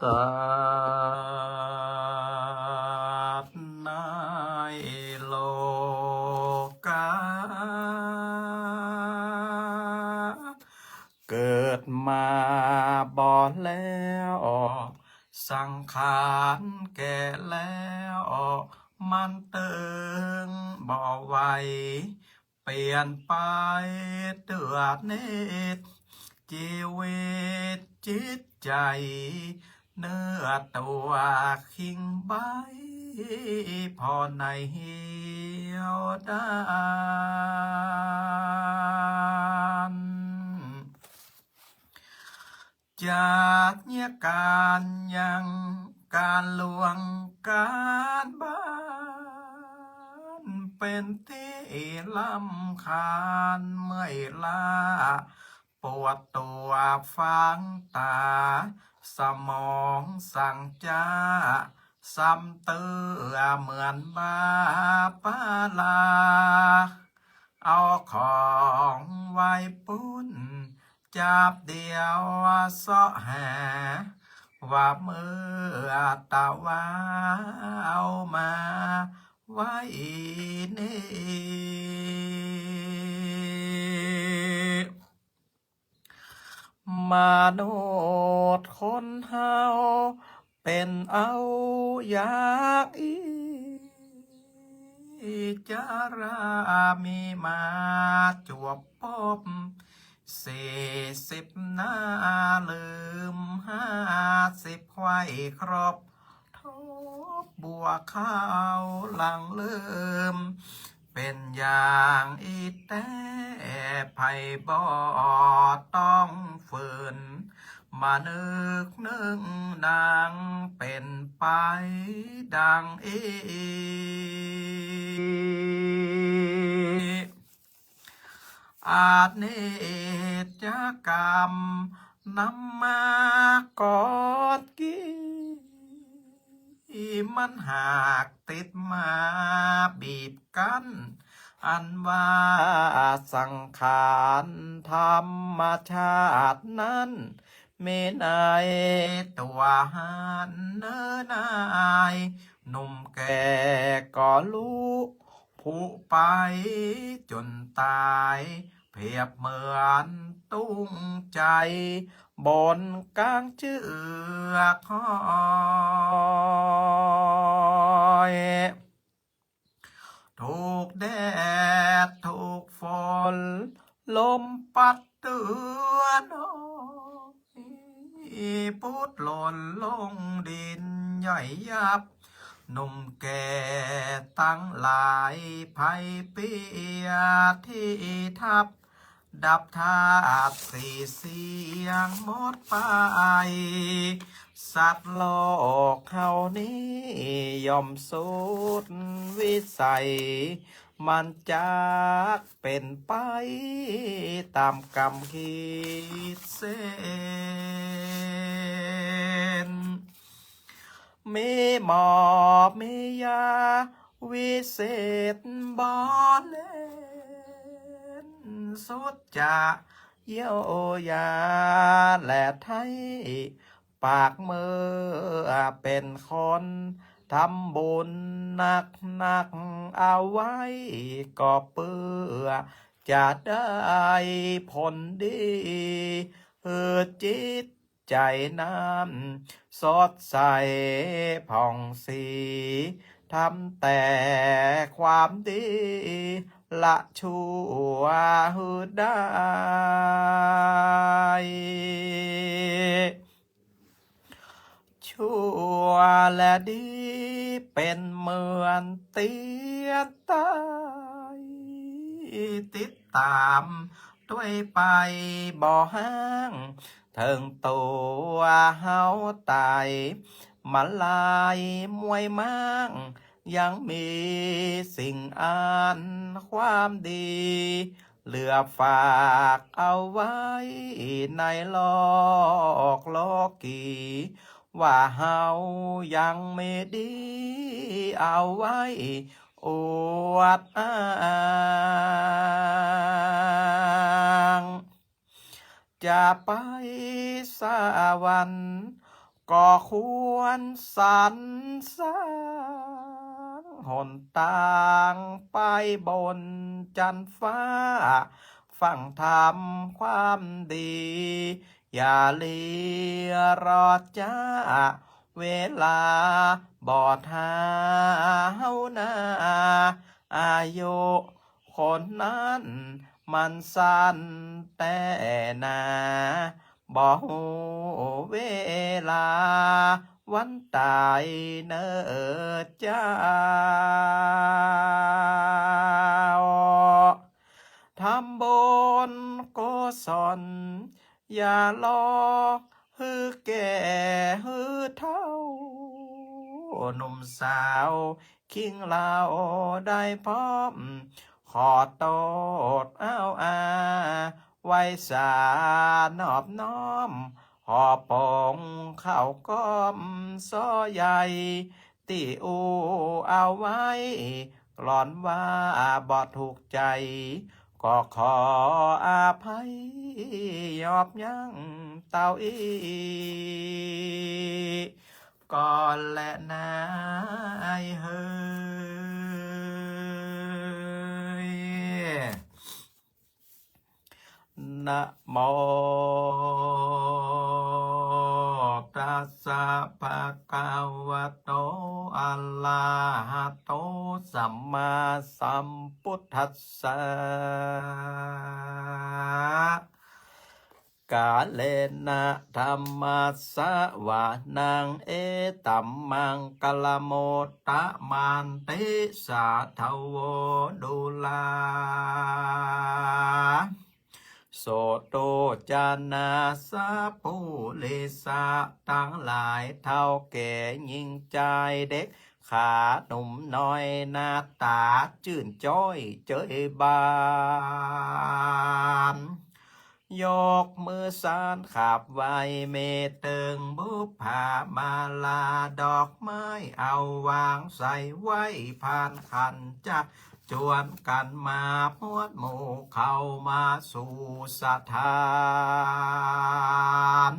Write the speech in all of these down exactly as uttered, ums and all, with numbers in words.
สัตว์ในโลกา เกิดมาบ่แล้ว สังขารแก่แล้ว มันเติงบ่ไหว เปลี่ยนไปเตื้อนิด จีวิตจิตใจ๋ เนื้อตั๋วคิงใบ้ ผ่อในเหี่ยวด้าน จักเยียะก๋านยัง ก๋านหลวงก๋านบ้าน เป๋นตี้รำคาญเมื่อยล้า ปวดตั๋วฟางต๋า สมองสั่งจ๊า ซ้ำเตื้อเหมือนบ้าปาลา เอาของไหว้ปุ้น จาบเดียวเซาะหา ว่าเมื่อตะวาเอามาไว้นี้ มนุษย์คนเฮาเป๋นเอาอยากอี้ จารามีมาจวบปบ สี่สิบหน้าลืมห้าสิบไขว้ครบ ทบบัวข้าวหลังลืม เป๋นอย่างอี้แต๊ ใผบ่ต้องฝืน มานึกนึ่งนางเป๋นไปดังอี้ อนิจจกรรมนำมากอดกี้ มันหากติดมาบีบกั๋น อันว่าสังขารธรรมชาตินั้น มีในตั๋วหั้นเนอนาย หนุ่มแก่ก็ลุผุไปจ๋นต๋าย เปรียบเหมือนตุ้งใจ๋ บนก๋างเจือกห้อย ถูกแดดถูกฝน ลมปัดเตื้อน้อย ปุดหล่นลงดินย่อยยับ หนุ่มแก่ตังหลายไพเปียที่ทับ ดับธาตุสี่เสี้ยงหมดไป สัตว์โลกเฮานี้ย่อมสุดวิสัย มันจักเป๋นไปต๋ามกรรมขีดเส้น มีหมอมียาวิเศษบ่เล่น สุดจะเยียวยาและไถ่ ปากเมื่อเป๋นคนทำบุญนักนัก เอาไว้ก็เปื้อจะได้ผลดี หื้อจิต ใจ๋นั้นสดใสผ่องสี ทำแต่ความดี ละชั่วหื้อได้ ชั่วและดีเป๋นเหมือนเตียนต๋าย ติดต๋าม ตวยไปบ่ฮ้าง เถิงตั๋วเฮาต๋าย มาลายมวยม้าง ยังมีสิ่งอันความดี เหลือฝากเอาไว้ในโลกโลกี ว่าเฮายังมีดีเอาไว้อวดอ้าง จะไปสวรรค์ ก็ควรสรรสร้างหนตางไปบนจั๊นฟ้า ฟังธรรมความดี อย่าลีรอจ๊า เวลาบ่ทาวนา อายุคนนั้นมันสั้นแต๊นา บ่ฮู้เวลาวันต๋ายเน่อเจ้า ทำบุญกุศล อย่ารอหื้อแก่หื้อเฒ่า หนุ่มสาวคิงเหล่าได้พร้อม ขอโตษเอาอา ไหว้สานอบน้อม ขอปองเข้ากอมซ้อใหญ่ ตี้อู้เอาไว้ หล่อนว่าบ่ถูกใจ๋ ก็ขออภัยยอบยั้งเต้าอี้ก่อนแลนายเฮย นะโม ตัสสะ ภะคะวะโต อะระหะโต สัมมาสัมพุทธัสสะ กาเลนะธัมมัสสะวานัง เอตัมมังคะละมุตตะมันติ สาธะโว ดูราโสตุจนะ สัพพุริสะ ตังหลาย เฒ่าแก่ญิงจายเด็ก ขาหนุ่มน้อย หน้าต๋าจื้นจ้อยเจยบาน ยกมือสานขาบไหว้ เมเติงบุปผามาลา ดอกไม้เอาวางใส่ไว้ พานขันจักจวนกั๋นมา พวดหมู่เข้ามาสู่สถาน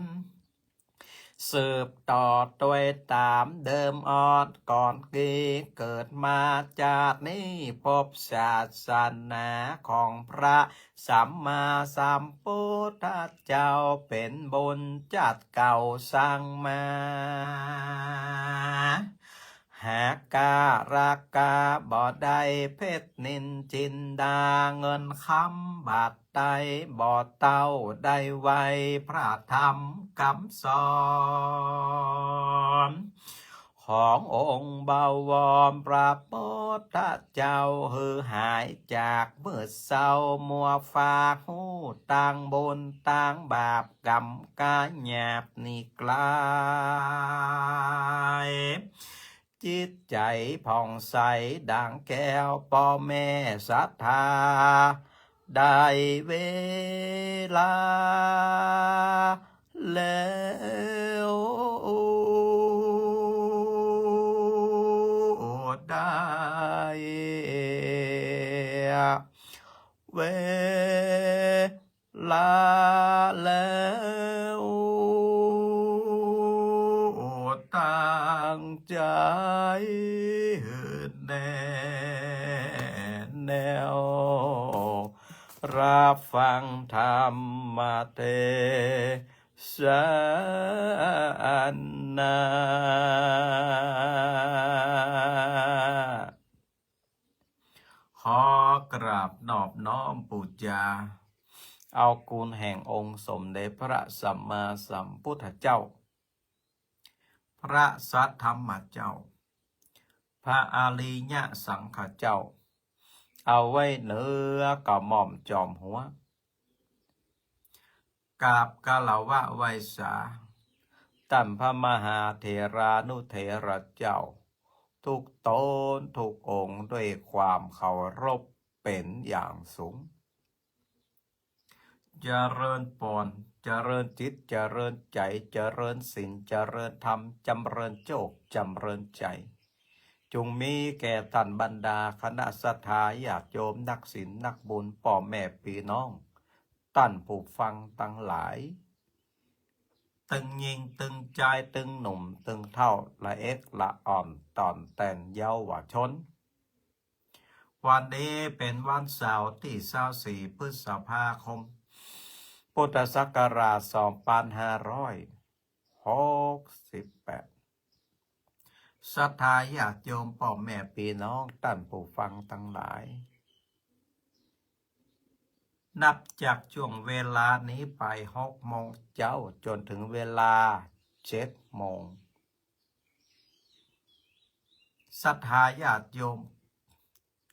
สืบต่อตวยต๋ามเดิมออดก่อนกี้ เกิดมาจาตินี้ พบศาสนาของพระสัมมาสัมพุทธเจ้า เป๋นบุญจาติเก่าสั่งมา หาการาคาบ่ได้เพชรนิลจินดา เงินคำบาทใดบ่เต้า ได้ไหว้พระธรรมกำสอน ขององค์บวรพระพุทธเจ้า หื้อหายจากมืดเศร้ามัวฟ้า ฮู้ตางบุญตางบาป กำกาหยาบนี้ไกล จิตใจ๋ผ่องใสดังแก้ว ป้อแม่ศรัทธา ได้เวลาแล้ว ได้เว ลาแล้ว ตั้งใจ๋แน่แน่ว รับฟังธรรมเทศนา ขอกราบนอบน้อมปู๋จา เอาคุณแห่งองค์สมเด็จพระสัมมาสัมพุทธเจ้า พระสัทธรรมเจ้า พระอริยสังฆเจ้า เอาไว้เหนือกระหม่อมจอมหัว กราบคารวะไหว้สา ต้านพระมหาเถรานุเถระเจ้า ทุกต๋นทุกองค์ ด้วยความเคารพเป๋นอย่างสูง เจริญปอน เจริญจิต เจริญใจ๋ เจริญศีล เจริญธรรม จ๋ำเริญโจค จ๋ำเริญใจ๋ จุ่งมีแก่ต้านบรรดาคณะศรัทธาญาติโยม นักศีลนักบุญ ป้อแม่ปี้น้อง ต้านผู้ฟังตังหลาย ตึงญิงตึงจายตึงหนุ่มตึงเฒ่า ละเอ็กละอ่อนต่อนแตนเยาวชน วันนี้เป๋นวันเสาร์ตี้ซาวสี่ พฤษภาคม พุทธศักราช สองปันห้าร้อยหกสิบแปด ศรัทธาญาติโยมป้อแม่ปี้น้องต้านผู้ฟังตังหลาย นับจากช่วงเวลานี้ไปหกโมงเจ๊าจ๋นเถิงเวลาเจ็ดโมง ศรัทธาญาติโยม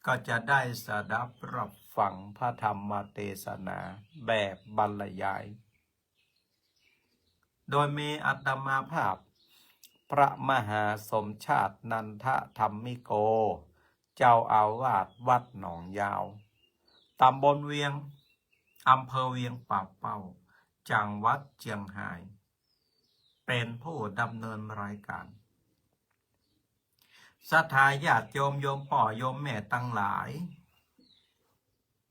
ก็จะได้สดับรับฟังพระธรรมเตสนาแบบบรรยาย โดยมีอาตมาภาพ พระมหาสมชาติ นันทธรรมิโก เจ้าอาวาสวัดหนองยาว ต๋ำบลเวียง อำเภอเวียงป่าเป้า จังหวัดเจียงฮาย เป๋นผู้ดำเนินรายการ ศรัทธาญาติโยม โยมป้อโยมแม่ตังหลาย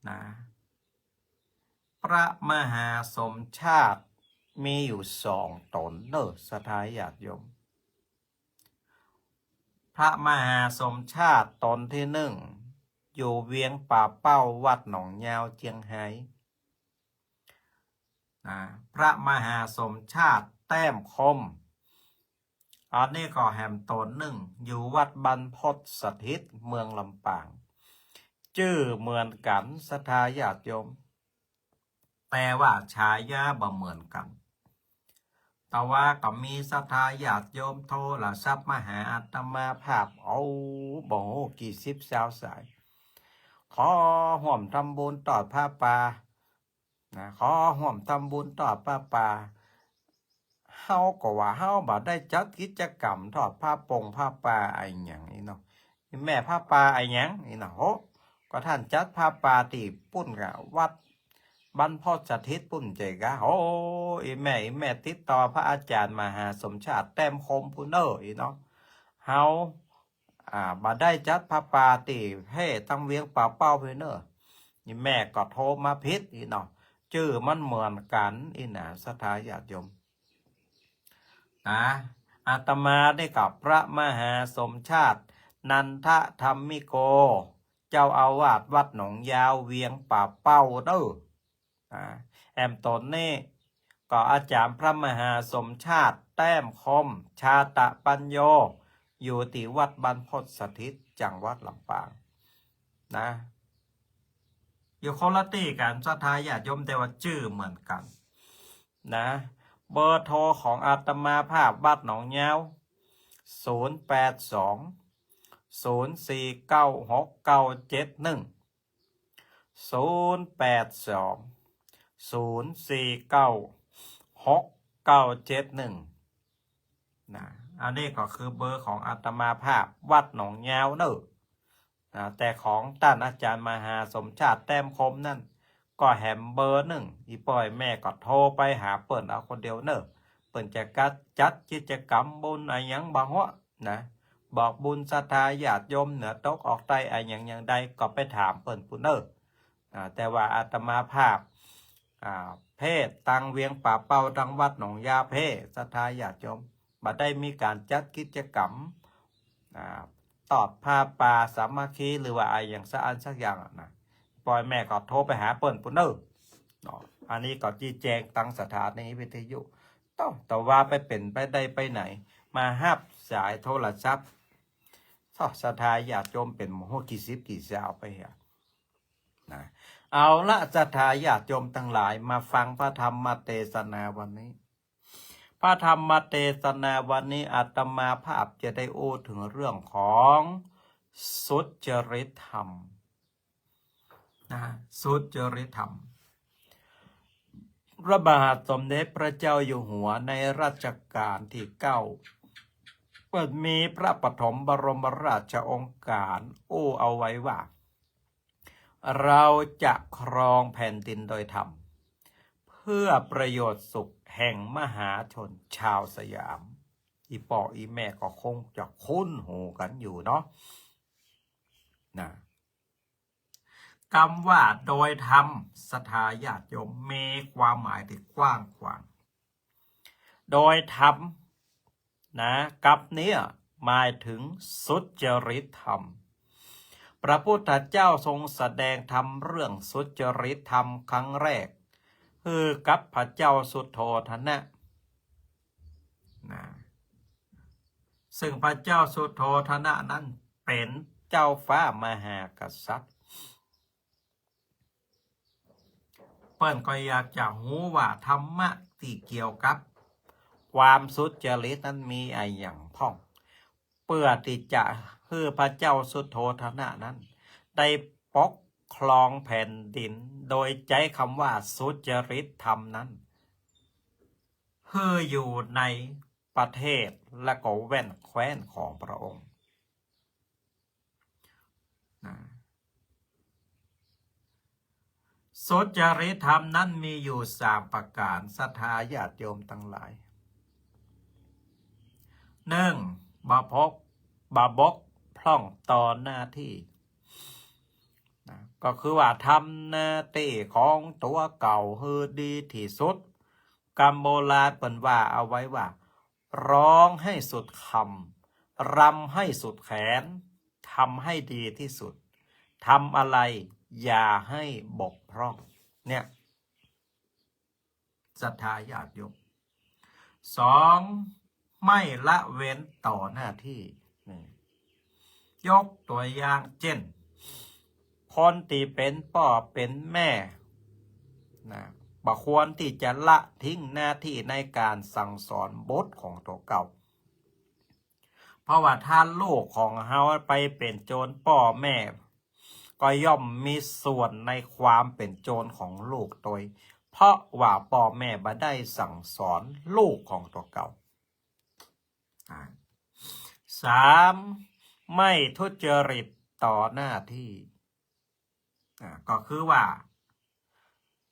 นะ พระมหาสมชาติมีอยู่สองต๋นเน่อ ศรัทธาญาติโยม พระมหาสมชาติต๋นตี้นึ่ง อยู่เวียงป่าเป้า วัดหนองยาว เจียงฮาย นะ พระมหาสมชาติ แต้มคม อันนี้ก็แหมต๋นนึ่ง อยู่วัดบรรพตสถิต เมืองลำปาง จื้อเหมือนกั๋น ศรัทธาญาติโยม แต่ว่าฉายาบ่เหมือนกั๋น แต่ว่าก็มีศรัทธาญาติโยมโทรศัพท์มาหาอาตมาภาพ โอ้ บ่ฮู้กี่สิบซาวสาย ขอฮ่วมทำบุญตอดผ้าป่า นะ ขอฮ่วมทำบุญตอดผ้าป่า เฮาก็ว่าเฮาบ่ได้จัดกิจกรรมตอดผ้าปงผ้าป่าอะหยังอี้เนาะ อีแม่ ผ้าป่าอะหยังอี้เนาะ โห ก็ต้านจัดผ้าป่าตี้ปุ้นกา วัดบรรพตสถิตปุ้นเจ้ากา โห อีแม่ อีแม่ติดต่อพระอาจ๋ารย์มหาสมชาติ แต้มคมปุ้นเน่ออี้เนาะ เฮา อ่า บ่ได้จัดผ้าป่าตี้เฮ่ตังเวียงป่าเป้าไปเน่อ อีแม่ก็โทรมาผิดอี้เนาะ จื้อมันเหมือนกั๋นอี้นะ ศรัทธาญาติโยมนะ อาตมานี่ก็พระมหาสมชาติ นันทธรรมิโก เจ้าอาวาสวัดหนองยาว เวียงป่าเป้าเน่อ นะ แหมต๋นนี้ก็อาจ๋ารย์พระมหาสมชาติ แต้มคม ชาตะปัญโญ อยู่ตี้วัดบรรพตสถิต จังหวัดลำปาง นะ อยู่คนละตี้กั๋น ศรัทธาญาติโยม แต่ว่าจื้อเหมือนกั๋น นะ เบอร์โทรของอาตมาภาพวัดหนองยาว ศูนย์แปดสอง ศูนย์สี่เก้า หกเก้าเจ็ดหนึ่ง ศูนย์แปดสอง ศูนย์สี่เก้า หกเก้าเจ็ดหนึ่ง นะ อันนี้ก็คือเบอร์ของอาตมาภาพวัดหนองยาวเน่อ นะ แต่ของต้านอาจ๋ารย์มหาสมชาติ แต้มคมนั้น ก็แหมเบอร์นึ่ง อีป้อแม่ก็โทรไปหาเปิ้นเอาคนเดียวเน่อ เปิ้นจะกัดจัดกิจกรรมบุญอะหยังบ่ฮู้นะ บอกบุญศรัทธาญาติโยมเหนือตกออกใต้อะหยังอย่างใดก็ไปถามเปิ้นปุ้นเน่อ อ่า แต่ว่าอาตมาภาพ อ่า เฮ่ตังเวียงป่าเป้า ตังวัดหนองยาวเฮ่ ศรัทธาญาติโยม บ่ได้มีก๋านจัดกิจกรรม อ่า ตอดผ้าป่าสามัคคี หรือว่าอะหยังสักอันสักอย่างอะนะ ป้อแม่ก็โทรไปหาเปิ้นปุ้นเน่อ เนาะ อันนี้ก็จี้แจงตังสถานีวิทยุ เต้า แต่ว่าไปเป๋นไปได้ไปไหน มาฮับสายโทรศัพท์ เต้า ศรัทธาญาติโยมเป๋นบ่ฮู้กี่สิบกี่ซาวไปเหีย นะ เอาละ ศรัทธาญาติโยมตังหลาย มาฟังพระธรรมเตสนาวันนี้ พระธรรมเตสนาวันนี้ อาตมาภาพจะได้อู้เถิงเรื่องของสุจริตธรรม นะ สุจริตธรรม พระบาทสมเด็จพระเจ้าอยู่หัวในรัชกาลที่เก้า เปิ้นมีพระปฐมบรมราชโองการอู้เอาไว้ว่า เราจะครองแผ่นดินโดยธรรม เพื่อประโยชน์สุขแห่งมหาชนชาวสยาม อีป้ออีแม่ก็คงจะคุ้นหูกั๋นอยู่เนาะ นะ กำว่าโดยธรรม ศรัทธาญาติโยม มีความหมายตี้กว้างขวาง โดยธรรมนะ กับเนี้ยหมายถึงสุจริตธรรม พระพุทธเจ้าทรงแสดงธรรมเรื่องสุจริตธรรมครั้งแรก คือกับพระเจ้าสุโธทนะนะ ซึ่งพระเจ้าสุโธทนะนั้นเป็นเจ้าฟ้ามหากษัตริย์ เปิ้นก็อยากจะฮู้ว่าธรรมะตี้เกี่ยวกับความสุจริตนั้นมีอะหยังพ่อง เปื้อตี้จะหื้อพระเจ้าสุโธทนะนั้นได้ปกครองแผ่นดิน โดยใจ๊กำว่าสุจริตธรรมนั้น หื้ออยู่ในประเทศและก็แว่นแคว้นของพระองค์นะ สุจริตธรรมนั้นมีอยู่สามประก๋าน ศรัทธาญาติโยมตังหลาย นึ่ง บ่บก บ่บกพร่องต่อหน้าตี้นะ ก็คือว่าทำหน้าตี้ของตั๋วเก่าหื้อดีตี้สุด กำโบราณเปิ้นว่าเอาไว้ว่า ร้องให้สุดคำ รำให้สุดแขน ทำให้ดีตี้สุด ทำอะไรอย่าให้บกพร่อง เนี่ย ศรัทธาญาติโยม สอง ไม่ละเว้นต่อหน้าตี้ นี่ ยกตั๋วอย่างเจ้น คนตี้เป๋นป้อเป๋นแม่นะ บ่ควรตี้จะละทิ้งหน้าตี้ในก๋านสั่งสอนบุตรของตั๋วเก่า เพราะว่าถ้าลูกของเฮาไปเป๋นโจร ป้อแม่ก็ย่อมมีส่วนในความเป๋นโจรของลูกตวย เพราะว่าป้อแม่บ่ได้สั่งสอนลูกของตั๋วเก่า อ่า สาม ไม่ทุจริตต่อหน้าตี้ อ่า ก็คือว่า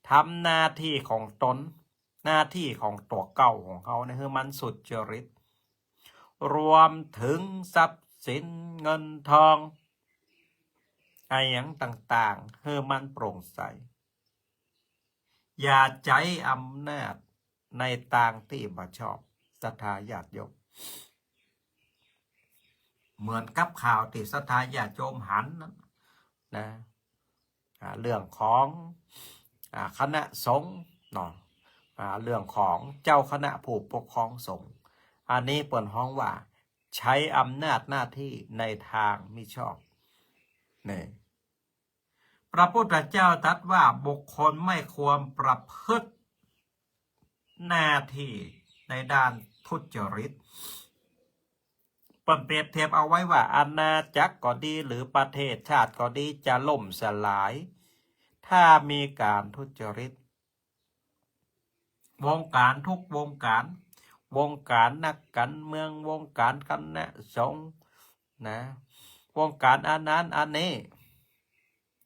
ทำหน้าตี้ของตน หน้าตี้ของตั๋วเก่าของเฮาเนี่ยหื้อมันสุจริต รวมเถิงทรัพย์สินเงินทองอะหยังต่างๆ หื้อมันโปร่งใส อย่าใจ๊อำนาจในตางตี้บ่ชอบ ศรัทธาญาติโยม เหมือนกับข่าวตี้ศรัทธาญาติโยมหันนั้นนะ อ่า เรื่องของ อ่า คณะสงฆ์เนาะ อ่า เรื่องของเจ้าคณะผู้ปกครองสงฆ์ อันนี้เปิ้นฮ้องว่าใช้อำนาจหน้าตี้ในตางมิชอบ นี่ พระพุทธเจ้าตรัสว่าบุคคลไม่ควรประพฤติหน้าตี้ในด้านทุจริต เปิ้นเปรียบเทียบเอาไว้ว่าอาณาจักรก็ดี หรือประเทศชาติก็ดี จะล่มสลาย ถ้ามีก๋านทุจริต วงก๋านทุกวงก๋าน วงก๋านนักก๋านเมือง วงก๋านคณะสงฆ์นะ วงก๋านอันนั้นอันนี้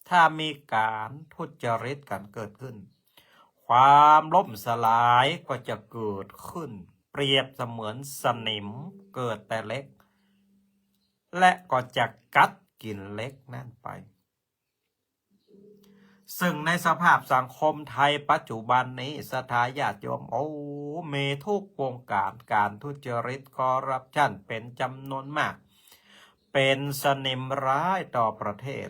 ถ้ามีก๋านทุจริตกั๋นเกิดขึ้น ความล่มสลายก็จะเกิดขึ้น เปรียบเสมือนสนิมเกิดแต่เหล็ก และก็จะกัดกิ๋นเหล็กนั้นไป ซึ่งในสภาพสังคมไทยปัจจุบันนี้ ศรัทธาญาติโยม โอ้ มีทุกวงก๋าน ก๋านทุจริต คอร์รัปชัน เป๋นจ๋ำนวนมาก เป๋นสนิมร้ายต่อประเทศ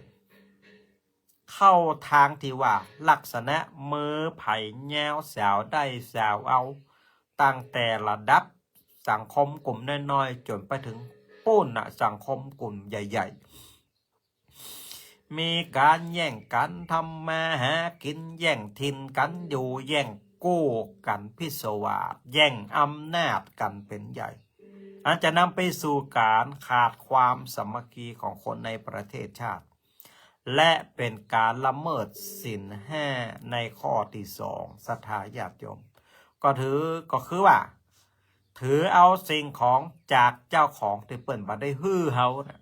เข้าตางตี้ว่าลักษณะมือใผยาวสาวได้สาวเอา ตั้งแต่ระดับสังคมกลุ่มน้อยๆ จ๋นไปเถิงปู๊นน่ะ สังคมกลุ่มใหญ่ๆ มีก๋านแย่งกั๋นทำมาหากิ๋น แย่งถิ่นกั๋นอยู่ แย่งกู้กั๋นพิศวาส แย่งอำนาจกั๋นเป๋นใหญ่ อันจะนำไปสู่ก๋านขาดความสามัคคีของคนในประเทศชาติ และเป๋นก๋านละเมิดศีลห้าในข้อตี้สอง ศรัทธาญาติโยม ก็ถือ ก็คือว่า ถือเอาสิ่งของจากเจ้าของตี้เปิ้นบ่ได้หื้อเฮาน่ะ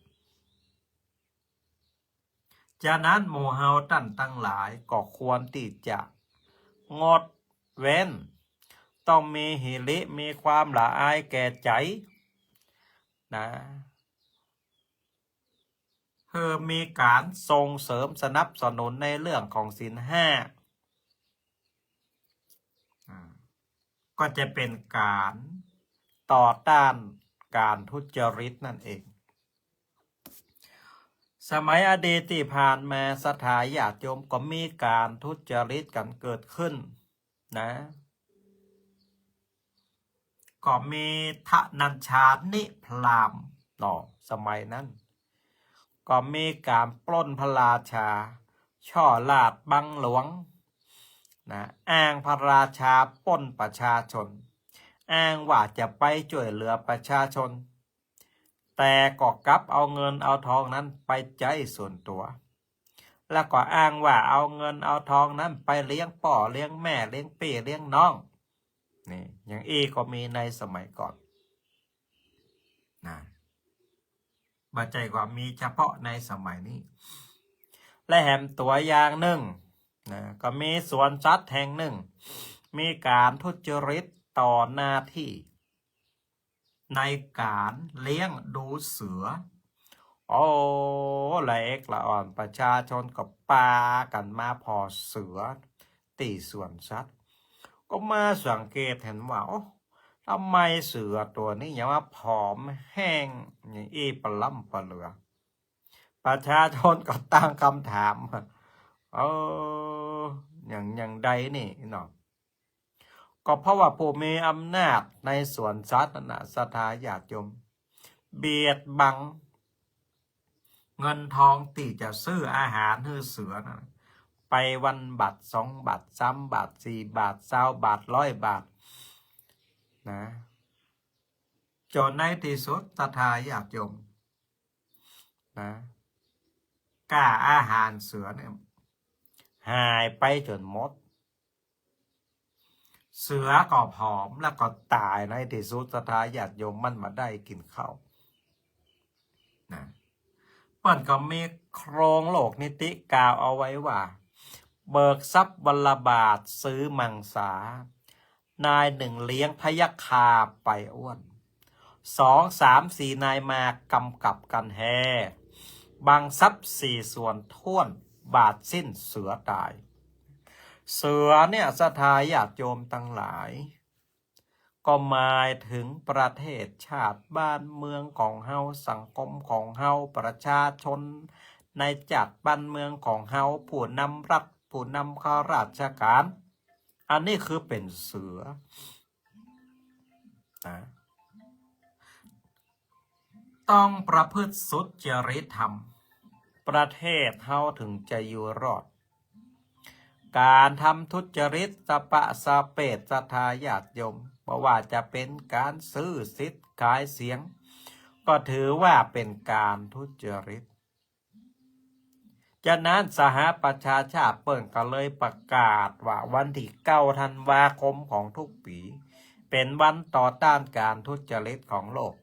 ฉะนั้นหมู่เฮาต้านตังหลายก็ควรตี้จะงดเว้น ต้องมีหิริ มีความละอายแก่ใจ๋นะ คือมีก๋านส่งเสริมสนับสนุนในเรื่องของศีลห้า อ่า ก็จะเป๋นก๋านต่อต้านก๋านทุจริตนั่นเอง สมัยอดีตตี้ผ่านมาศรัทธาญาติโยมก็มีก๋านทุจริตกั๋นเกิดขึ้นนะ ก็มีธนัญชานิพรามเนาะ สมัยนั้น ก็มีก๋านปล้นพระราชา ช่อราชบังหลวงนะ อ้างพระราชาปล้นประชาชน อ้างว่าจะไปจ้วยเหลือประชาชน แต่ก็กลับเอาเงินเอาทองนั้นไปใจ๊ส่วนตั๋ว แล้วก็อ้างว่าเอาเงินเอาทองนั้นไปเลี้ยงป้อเลี้ยงแม่เลี้ยงปี้เลี้ยงน้อง นี่ อย่างอี้ก็มีในสมัยก่อนนะ บ่ใจ้ว่ามีเฉพาะในสมัยนี้ และแหมตั๋วอย่างนึ่งนะ ก็มีสวนสัตว์แห่งนึ่ง มีก๋านทุจริตต่อหน้าตี้ ในก๋านเลี้ยงดูเสือ โอ้ ละเอกละอ่อนประชาชนก็ปากั๋นมาผ่อเสือตี้สวนสัตว์ ก็มาสังเกตหันว่า โอ้ ทำไมเสือตั๋วนี้ยังมาผอมแห้งอย่างอี้ปะล้ำปะเหลือ ประชาชนก็ตั้งกำถาม เออ อย่าง อย่างใดนี่เนาะ ก็เพราะว่าผู้มีอำนาจในสวนสัตว์นั่นน่ะ ศรัทธาญาติโยม เบียดบังเงินทองตี้จะซื้ออาหารหื้อเสือน่ะ ไปวันบาท สองบาท สามบาท สี่บาท ซาวบาท ร้อยบาทนะ จ๋นในตี้สุดศรัทธาญาติโยมนะ ก้าอาหารเสือเนี่ยหายไปจ๋นหมด เสือก็ผอมแล้วก็ต๋ายในตี้สุดศรัทธาญาติโยม มันบ่ได้กิ๋นข้าวนะ เปิ้นก็มีโครงโลกนิติกล่าวเอาไว้ว่า เบิกทรัพย์วันละบาทซื้อมังสา นายนึ่งเลี้ยงพยัคฆาไปอ้วน สองสามสี่นายมากำกับกั๋นแฮ บังทรัพย์สี่ส่วนถ้วน บาทสิ้นเสือต๋าย เสือเนี่ยศรัทธาญาติโยมตังหลาย ก็หมายเถิงประเทศชาติบ้านเมืองของเฮา สังคมของเฮา ประชาชนในชาติบ้านเมืองของเฮา ผู้นำรัฐ ผู้นำข้าราชก๋าน อันนี้คือเป๋นเสือนะ ต้องประพฤติสุจริตธรรม ประเทศเฮาเถิงจะอยู่รอด ก๋านทำทุจริตสะปะสะเปะศรัทธาญาติโยม บ่ว่าจะเป๋นก๋านซื้อสิทธิ์ขายเสียง ก็ถือว่าเป๋นก๋านทุจริต ฉะนั้นสหประชาชาติเปิ้นก็เลยประกาศว่าวันตี้เก้าธันวาคมของทุกปี๋ เป๋นวันต่อต้านก๋านทุจริตของโลก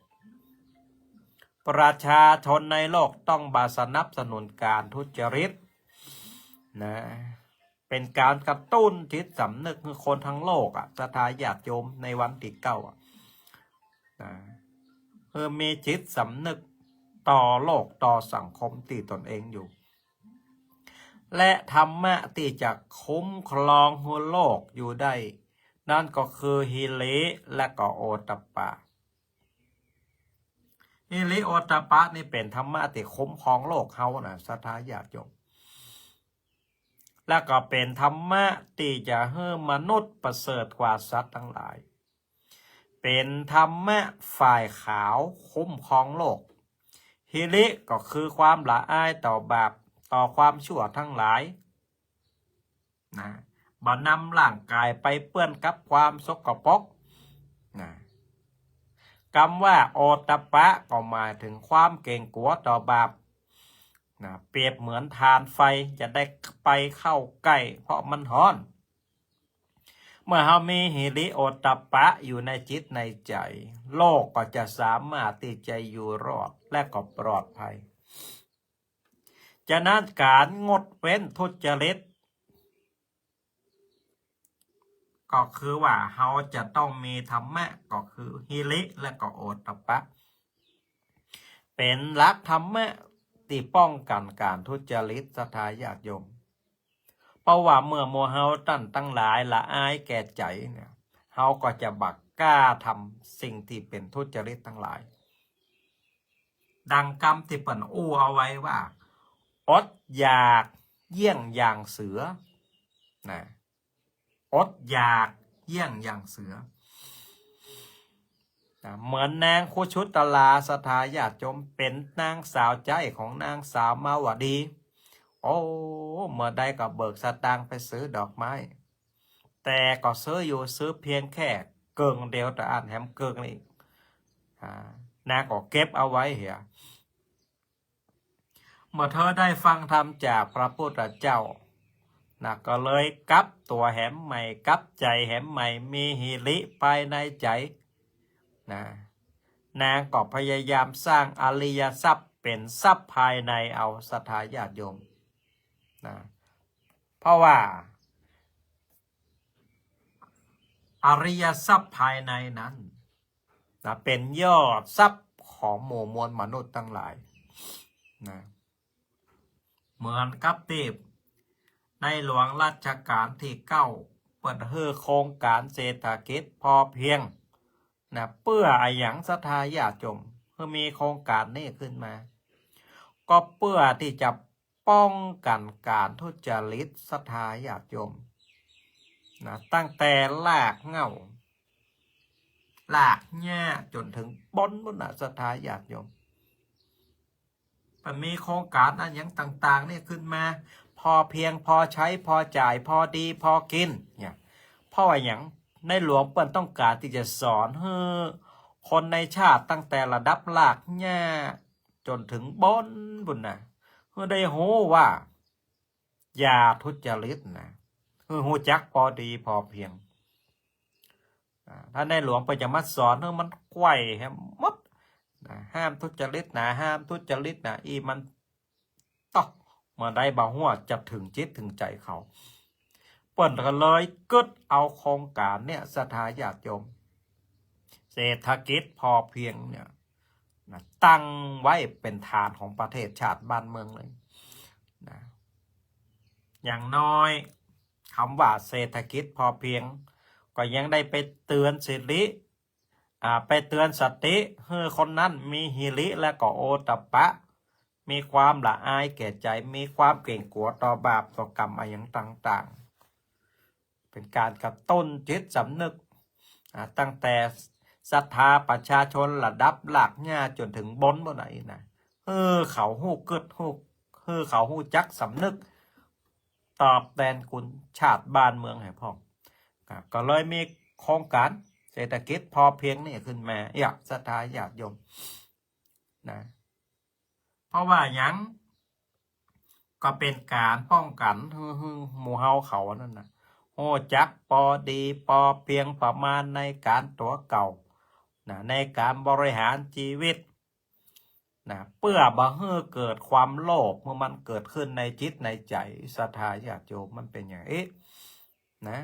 ประชาชนในโลกต้องบ่สนับสนุนก๋านทุจริตนะ เป๋นก๋านกระตุ้นจิตสำนึกหื้อคนตังโลกอะ ศรัทธาญาติโยม ในวันตี้เก้าอะนะ หื้อมีจิตสำนึกต่อโลกต่อสังคมตี้ตนเองอยู่ และธรรมะตี้จะคุ้มครองหื้อโลกอยู่ได้ นั่นก็คือหิริและก็โอตตัปปะ หิริโอตตัปปะนี่เป๋นธรรมะตี้คุ้มครองโลกเฮานะ ศรัทธาญาติโยม และก็เป๋นธรรมะตี้จะหื้อมนุษย์ประเสริฐกว่าสัตว์ตังหลาย เป๋นธรรมะฝ่ายขาวคุ้มครองโลก หิริก็คือความละอายต่อบาป ต่อความชั่วตังหลายนะ บ่นำร่างก๋ายไปเปื้อนกับความสกปรกนะ กำว่าโอตตัปปะก็หมายเถิงความเก๋งกั๋วต่อบาปนะ เปรียบเหมือนถ่านไฟ จะได้ไปเข้าใก้ เพราะมันฮ้อน เมื่อเฮามีหิริโอตตัปปะอยู่ในจิตในใจ๋ โลกก็จะสามารถตี้จะอยู่รอดและก็ปลอดภัย ฉะนั้นก๋านงดเว้นทุจริต ก็คือว่าเฮาจะต้องมีธรรมะ ก็คือหิริและก็โอตตัปปะ เป๋นหลักธรรมะตี้ป้องกั๋นก๋านทุจริต ศรัทธาญาติโยม เพราะว่าเมื่อหมู่เฮาต้านตังหลายละอายแก่ใจ๋เนี่ย เฮาก็จะบ่กล้าทำสิ่งตี้เป๋นทุจริตตังหลาย ดังกำตี้เปิ้นอู้เอาไว้ว่า อดอยากเยียงอย่างเสือ นะ อดอยากเยียงอย่างเสือ นะ เหมือนนางคุชุตลา ศรัทธาญาติโยม เป๋นนางสาวใจ๊ของนางสาวมาวดี โอ้ เมื่อใดก็เบิกสตางค์ไปซื้อดอกไม้ แต่ก็ซื้ออยู่ ซื้อเพียงแค่เกิ่งเดียว แต่อั้นแหมเกิ่งนี้ อ่า นางก็เก็บเอาไว้เหีย เมื่อเธอได้ฟังธรรมจากพระพุทธเจ้า นะ ก็เลยกลับตั๋วแหมใหม่ กลับใจ๋แหมใหม่ มีหิริภายในใจ๋ นะ นางก็พยายามสร้างอริยทรัพย์เป๋นทรัพย์ภายในเอา ศรัทธาญาติโยม นะ เพราะว่า อริยทรัพย์ภายในนั้น นะ เป๋นยอดทรัพย์ของหมู่มวลมนุษย์ตังหลาย นะ เหมือนกับตี้ในหลวงรัชกาลตี้เก้า เปิ้นหื้อโครงก๋านเศรษฐกิจพอเพียง นะ เปื้ออะหยัง ศรัทธาญาติโยม หื้อมีโครงก๋านนี้ขึ้นมา ก็เปื้อตี้จะป้องกั๋นก๋านทุจริต ศรัทธาญาติโยม นะ ตั้งแต่รากเหง้า รากหญ้าจ๋นเถิงป๊นปู๊นนะ ศรัทธาญาติโยม มันมีโครงก๋านอะหยังต่างๆ นี่ขึ้นมา พอเพียง พอใจ๊ พอจ่าย พอดี พอกิ๋น เนี่ย เพราะว่าหยัง ในหลวงเปิ้นต้องก๋านตี้จะสอนหื้อคนในชาติตั้งแต่ระดับรากหญ้าจ๋นเถิงป๊นปู๊นนะ หื้อได้ฮู้ว่า อย่าทุจริตนะ หื้อฮู้จักพอดีพอเพียง อ่า ถ้าในหลวงเปิ้นจะมาสอนหื้อมันไขว้แหมหมดนะ ห้ามทุจริตนะ ห้ามทุจริตนะ อี้มัน ต๊อก เมื่อใดบ่ฮู้จะเถิงจิตเถิงใจ๋เขา เปิ้นก็เลยกึ๊ดเอาโครงก๋านเนี่ย ศรัทธาญาติโยม เศรษฐกิจพอเพียงเนี่ยนะ ตั้งไว้เป๋นฐานของประเทศชาติบ้านเมืองเลยนะ อย่างน้อย กำว่าเศรษฐกิจพอเพียง ก็ยังได้ไปเตือนสิริ อ่า ไปเตือนสติ หื้อคนนั้นมีหิริและก็โอตตัปปะ มีความละอายแก่ใจ๋ มีความเกรงกั๋วต่อบาปต่อกรรมอะหยังต่างๆ เป๋นก๋านกระตุ้นจิตสำนึก อ่า ตั้งแต่ศรัทธาประชาชนระดับรากหญ้าจ๋นเถิงป๊นปู๊นนะ อี้นะ หื้อเขาฮู้กึ๊ดฮู้ หื้อเขาฮู้จักสำนึก ตอบแตนคุณชาติบ้านเมืองหื้อพ่อง อ่า ก็เลยมีโครงก๋านเศรษฐกิจพอเพียงนี่ขึ้นมา เอี้ย ศรัทธาญาติโยม นะ เพราะว่าหยัง ก็เป๋นก๋านป้องกั๋นหื้อ หื้อหมู่เฮาเขานั้นนะ ฮู้จักปอดีปอเปียงประมาณในก๋านตั๋วเก่า นะ ในก๋านบริหารจีวิต นะ เปื้อบ่หื้อเกิดความโลภ เมื่อมันเกิดขึ้นในจิตในใจ๋ ศรัทธาญาติโยม มันเป๋นอย่างอี้ นะ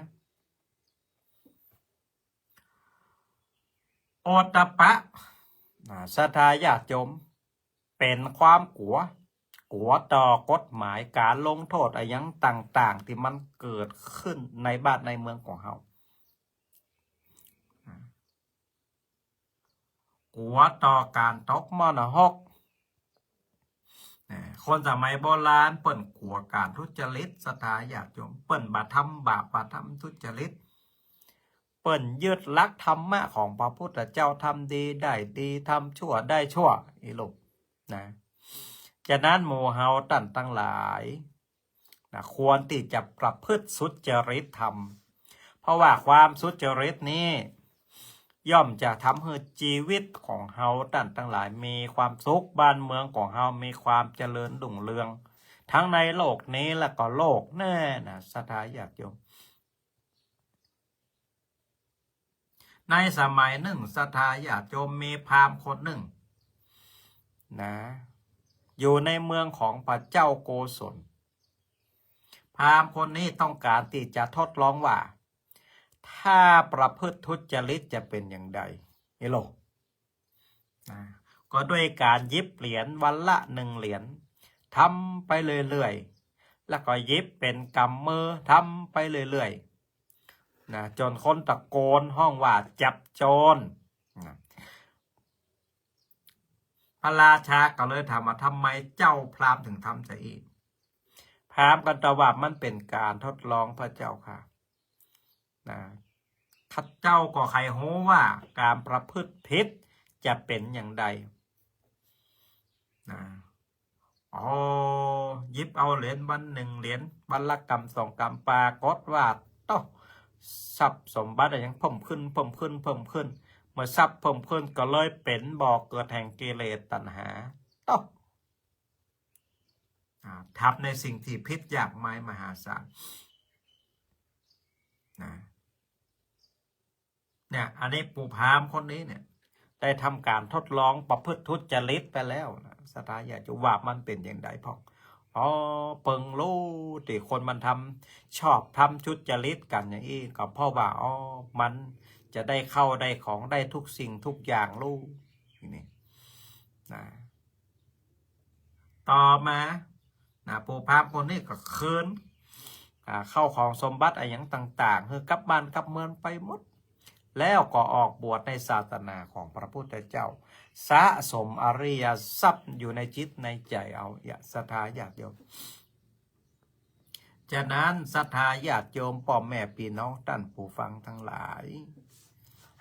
โอตตัปปะ นะ ศรัทธาญาติโยม เป๋นความกั๋ว กั๋วต่อกฎหมาย ก๋านลงโต้ษอะหยังต่างๆ ตี้มันเกิดขึ้นในบ้านในเมืองของเฮา กั๋วต่อก๋านตกหม้อนรก นะ คนสมัยโบราณเปิ้นกั๋วก๋านทุจริต ศรัทธาญาติโยม เปิ้นบ่ทำบาป บ่ทำทุจริต เปิ้นยึดหลักธรรมะของพระพุทธเจ้า ทำดีได้ดี ทำชั่วได้ชั่ว อี้ลูก นะ ฉะนั้นหมู่เฮาต้านตังหลาย นะ ควรตี้จะประพฤติสุจริตธรรม เพราะว่าความสุจริตนี้ ย่อมจะทำหื้อจีวิตของเฮาต้านตังหลายมีความสุข บ้านเมืองของเฮามีความเจริญรุ่งเรือง ทั้งในโลกนี้และก็โลกหน้านะ ศรัทธาญาติโยม ในสมัยนึ่ง ศรัทธาญาติโยม มีพราหมณ์คนนึ่ง นะ อยู่ในเมืองของพระเจ้าโกศล พราหมณ์คนนี้ต้องก๋านตี้จะทดลองว่า ถ้าประพฤติทุจริตจะเป๋นอย่างใด นี่ลูก นะ ก็ด้วยก๋านหยิบเหรียญวันละหนึ่งเหรียญ ทำไปเรื่อยๆ แล้วก็หยิบเป๋นก๋ำมือ ทำไปเรื่อยๆ นะ จ๋นคนตะโกนฮ้องว่าจับโจรนะ พระราชาก็เลยถามว่าทำไมเจ้าพราหมณ์ถึงทำจะอี้ พราหมณ์ก็ตอบว่ามันเป๋นก๋านทดลองพระเจ้าข้านะ ข้าเจ้าก็ใค่ฮู้ว่าก๋านประพฤติผิดจะเป๋นอย่างใดนะ อ๋อ หยิบเอาเหรียญวันหนึ่งเหรียญ วันละกำสองกำ ปรากฏว่า โต๊ะ ทรัพย์สมบัติอะหยังเพิ่มขึ้น เพิ่มขึ้น เพิ่มขึ้น เมื่อทรัพย์เพิ่มขึ้นก็เลยเป๋นบ่อเกิดแห่งกิเลสตัณหา โต๊ะ อ่า ทำในสิ่งที่ผิดยากมายมหาศาลนะ เนี่ย อันนี้ปู่พราหมณ์คนนี้เนี่ย ได้ทำก๋านทดลองประพฤติทุจริตไปแล้วนะ ศรัทธาญาติโยมว่ามันเป๋นอย่างใดพ่อง อ๋อ เปิงฮู้ตี้คนมันทำชอบทำทุจริตกั๋นอย่างอี้ ก็เพราะว่า อ๋อ มันจะได้ข้าวได้ของได้ทุกสิ่งทุกอย่างฮู้ นี่นะ ต่อมานะ ปู่พราหมณ์คนนี้ก็คืน อ่า ข้าวของสมบัติอะหยังต่างๆ หื้อกับบ้านกับเมืองไปหมด แล้วก็ออกบวชในศาสนาของพระพุทธเจ้า สะสมอริยทรัพย์อยู่ในจิตในใจ๋เอา ศรัทธาญาติโยม ฉะนั้นศรัทธาญาติโยม ป้อแม่ปี้น้องต้านผู้ฟังตังหลาย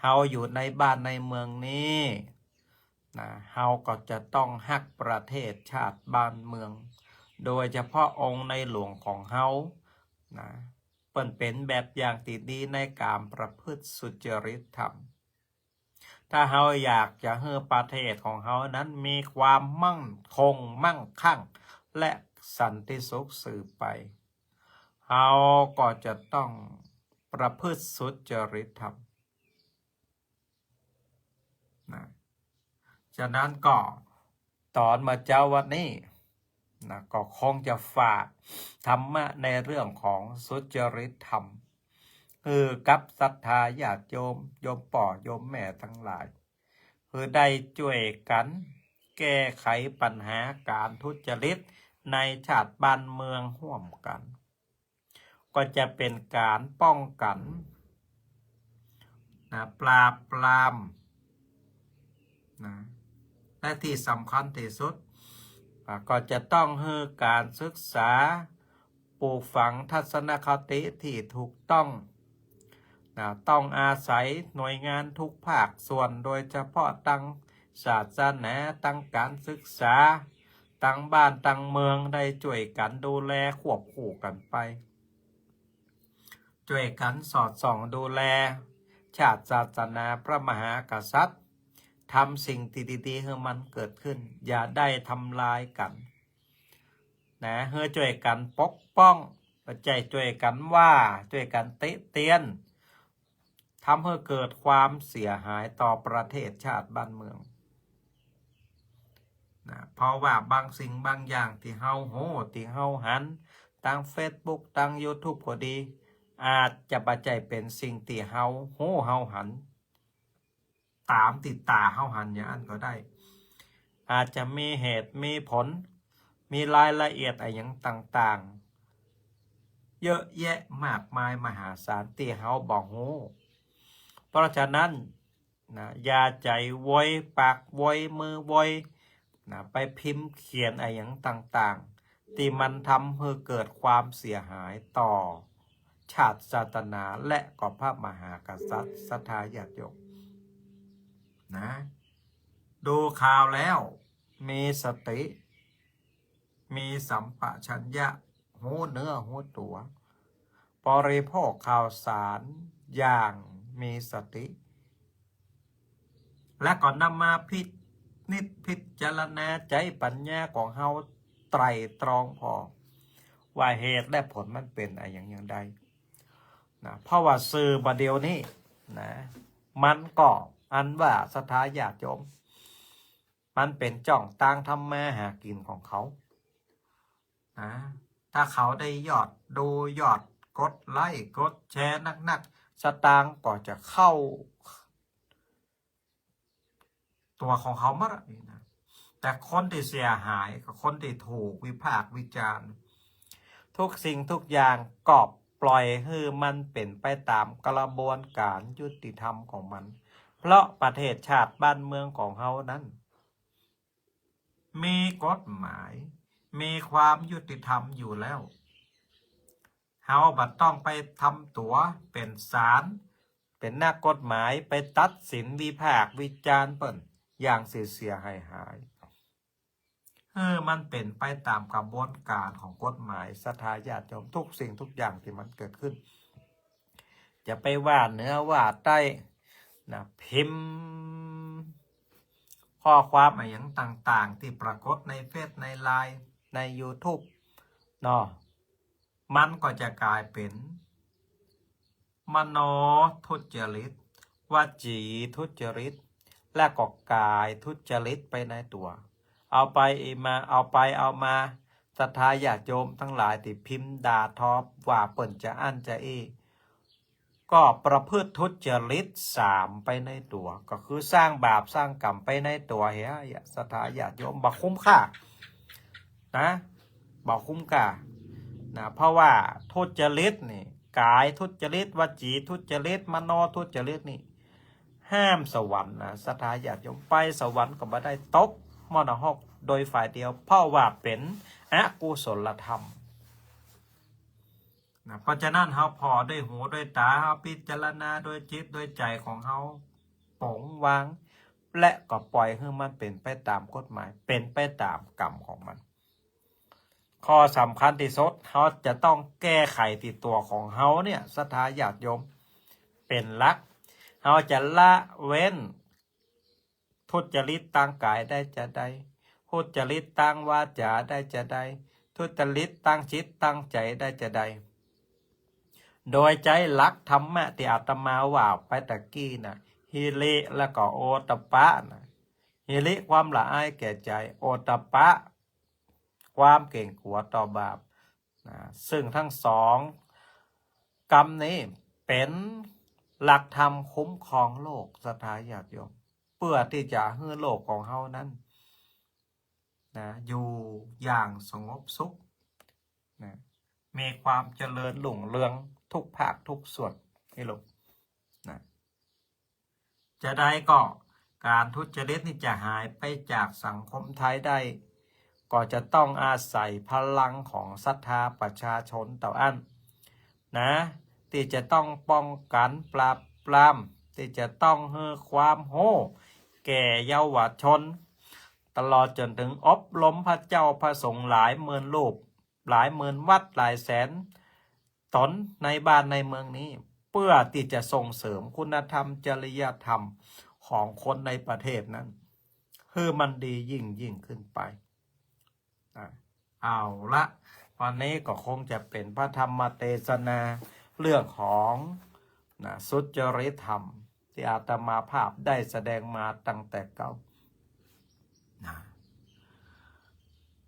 เฮาอยู่ในบ้านในเมืองนี้นะ เฮาก็จะต้องฮักประเทศชาติบ้านเมือง โดยเฉพาะองค์ในหลวงของเฮานะ เปิ้นเป๋นแบบอย่างตี้ดีในก๋านประพฤติสุจริตธรรม ถ้าเฮาอยากจะหื้อประเทศของเฮานั้นมีความมั่นคงมั่งคั่ง และสันติสุขสืบไป เฮาก็จะต้องประพฤติสุจริตธรรมนะ ฉะนั้นก็ ต๋อนเมื่อเจ๊าวันนี้นะ ก็คงจะฝากธรรมะในเรื่องของสุจริตธรรม หื้อกับศรัทธาญาติโยม โยมป้อโยมแม่ตังหลาย หื้อได้จ้วยกั๋นแก้ไขปัญหาก๋านทุจริตในชาติบ้านเมืองฮ่วมกั๋น ก็จะเป๋นก๋านป้องกั๋นนะ ปราบปรามนะ และตี้สำคัญตี้สุด อ่า ก็จะต้องหื้อก๋านศึกษาปลูกฝังทัศนคติตี้ถูกต้องนะ ต้องอาศัยหน่วยงานทุกภาคส่วน โดยเฉพาะตังศาสนา ตังก๋านศึกษา ตังบ้านตังเมืองได้จ้วยกั๋นดูแลควบคู่กั๋นไป จ้วยกั๋นสอดส่องดูแลชาติศาสนาพระมหากษัตริย์ ทำสิ่งตี้ดีๆ หื้อมันเกิดขึ้น อย่าได้ทำลายกั๋นนะ หื้อจ้วยกั๋นปกป้อง บ่ใจ้จ้วยกั๋นว่า จ้วยกั๋นติเตียน ทำหื้อเกิดความเสียหายต่อประเทศชาติบ้านเมืองนะ เพราะว่าบางสิ่งบางอย่างตี้เฮาฮู้ ตี้เฮาหัน ตังเฟซบุ๊ก ตังยูทูบก็ดี อาจจะบ่ใจ้เป๋นสิ่งตี้เฮาฮู้เฮาหัน ต๋ามตี้ต๋าเฮาหันอย่างอั้นก็ได้ อาจจะมีเหตุมีผล มีรายละเอียดอะหยังต่างๆ เยอะแยะมากมายมหาศาลตี้เฮาบ่ฮู้ เพราะฉะนั้นนะ อย่าใจ๋โวยปากโวยมือโวยนะ ไปพิมพ์เขียนอะหยังต่างๆ ตี้มันทำหื้อเกิดความเสียหายต่อชาติศาสนาและก็พระมหากษัตริย์ ศรัทธาญาติโยมนะ ดูข่าวแล้วมีสติ มีสัมปชัญญะ ฮู้เนื้อฮู้ตั๋ว บริโภคข่าวสารอย่างมีสติ และก็นำมาพินิจพิจารณาใจ๊ปัญญาของเฮาไตร่ตรองผ่อ ว่าเหตุและผลมันเป๋นอะหยังอย่างใดนะ เพราะว่าสื่อบ่าเดี่ยวนี้นะ มันก็อันว่าศรัทธาญาติโยม มันเป๋นจ้องตางทำมาหากิ๋นของเขานะ ถ้าเขาได้ยอดดูยอดกดไลก์กดแชร์นักๆ สตางค์ก็จะเข้าตั๋วของเขาหมดอะนี่นะ แต่คนตี้เสียหายก็คนตี้ถูกวิพากษ์วิจารณ์ ทุกสิ่งทุกอย่างก็ ปล่อยหื้อมันเป๋นไปต๋ามกระบวนก๋านยุติธรรมของมัน เพราะประเทศชาติบ้านเมืองของเฮานั้น มีกฎหมาย มีความยุติธรรมอยู่แล้ว เฮาบ่ต้องไปทำตั๋วเป๋นศาล เป๋นนักกฎหมาย ไปตัดสินวิพากษ์วิจารณ์เปิ้นอย่างเสียหายหาย เออ มันเป๋นไปต๋ามกระบวนก๋านของกฎหมาย ศรัทธาญาติโยม ทุกสิ่งทุกอย่างตี้มันเกิดขึ้น จะไปว่าเหนือว่าใต้นะ พิมพ์ข้อความอะหยังต่างๆ ตี้ปรากฏในเฟซ ในไลน์ ในยูทูบ เนาะ มันก็จะก๋ายเป๋น มโนทุจริต วจีทุจริต และก็ก๋ายทุจริตไปในตั๋ว เอาไปเอามา เอาไปเอามา ศรัทธาญาติโยมตังหลายตี้พิมพ์ด่าทอว่าเปิ้นจะอั้นจะอี้ ก็ประพฤติทุจริตสามไปในตั๋ว ก็คือสร้างบาปสร้างกรรมไปในตั๋วเหีย ศรัทธาญาติโยม บ่คุ้มค่านะ บ่คุ้มค่านะ เพราะว่าทุจริตนี่ ก๋ายทุจริต วจีทุจริต มโนทุจริตนี่ ห้ามสวรรค์นะ ศรัทธาญาติโยม ไปสวรรค์ก็บ่ได้ ตกมรณรกโดยฝ่ายเดียว เพราะว่าเป๋นอกุศลธรรมนะ เพราะฉะนั้นเฮาผ่อด้วยหูด้วยต๋า เฮาพิจารณาด้วยจิตด้วยใจ๋ของเฮา ป๋งวาง และก็ปล่อยหื้อมันเป๋นไปต๋ามกฎหมาย เป๋นไปต๋ามกรรมของมัน ข้อสำคัญตี้สุด เฮาจะต้องแก้ไขตี้ตั๋วของเฮาเนี่ย ศรัทธาญาติโยม เป๋นหลัก เฮาจะละเว้น ทุจริตตางก๋ายได้จาใด ทุจริตตางวาจ๋าได้จาใด ทุจริตตางจิตตางใจ๋ได้จาใด โดยใจ๊หลักธรรมะตี้อาตมาว่าไปตะกี้นะ หิริ และก็โอตตัปปะนะ หิริ ความละอายแก่ใจ๋ โอตตัปปะ ความเกรงกั๋วต่อบาปนะ ซึ่งตึงสองกำนี้เป๋นหลักธรรมคุ้มครองโลก ศรัทธาญาติโยม เปื้อตี้จะหื้อโลกของเฮานั้นนะ อยู่อย่างสงบสุขนะ มีความเจริญรุ่งเรืองทุกภาคทุกส่วน นี่ลูกนะ จาใดก็ก๋านทุจริตนี่จะหายไปจากสังคมไทยได้ ก็จะต้องอาศัยพลังของศรัทธาประชาชนเต้าอั้นนะ ตี้จะต้องป้องกั๋นปราบปราม ตี้จะต้องหื้อความฮู้แก่เยาวชน ตลอดจ๋นเถิงอบรมพระเจ้าพระสงฆ์หลายหมื่นรูป หลายหมื่นวัด หลายแสนต๋นในบ้านในเมืองนี้ เปื้อตี้จะส่งเสริมคุณธรรมจริยธรรมของคนในประเทศนั้น หื้อมันดียิ่งยิ่งขึ้นไปนะ เอาละ วันนี้ก็คงจะเป๋นพระธรรมเตสนาเรื่องของนะ สุจริตธรรม ตี้อาตมาภาพได้แสดงมาตั้งแต่เก๊านะ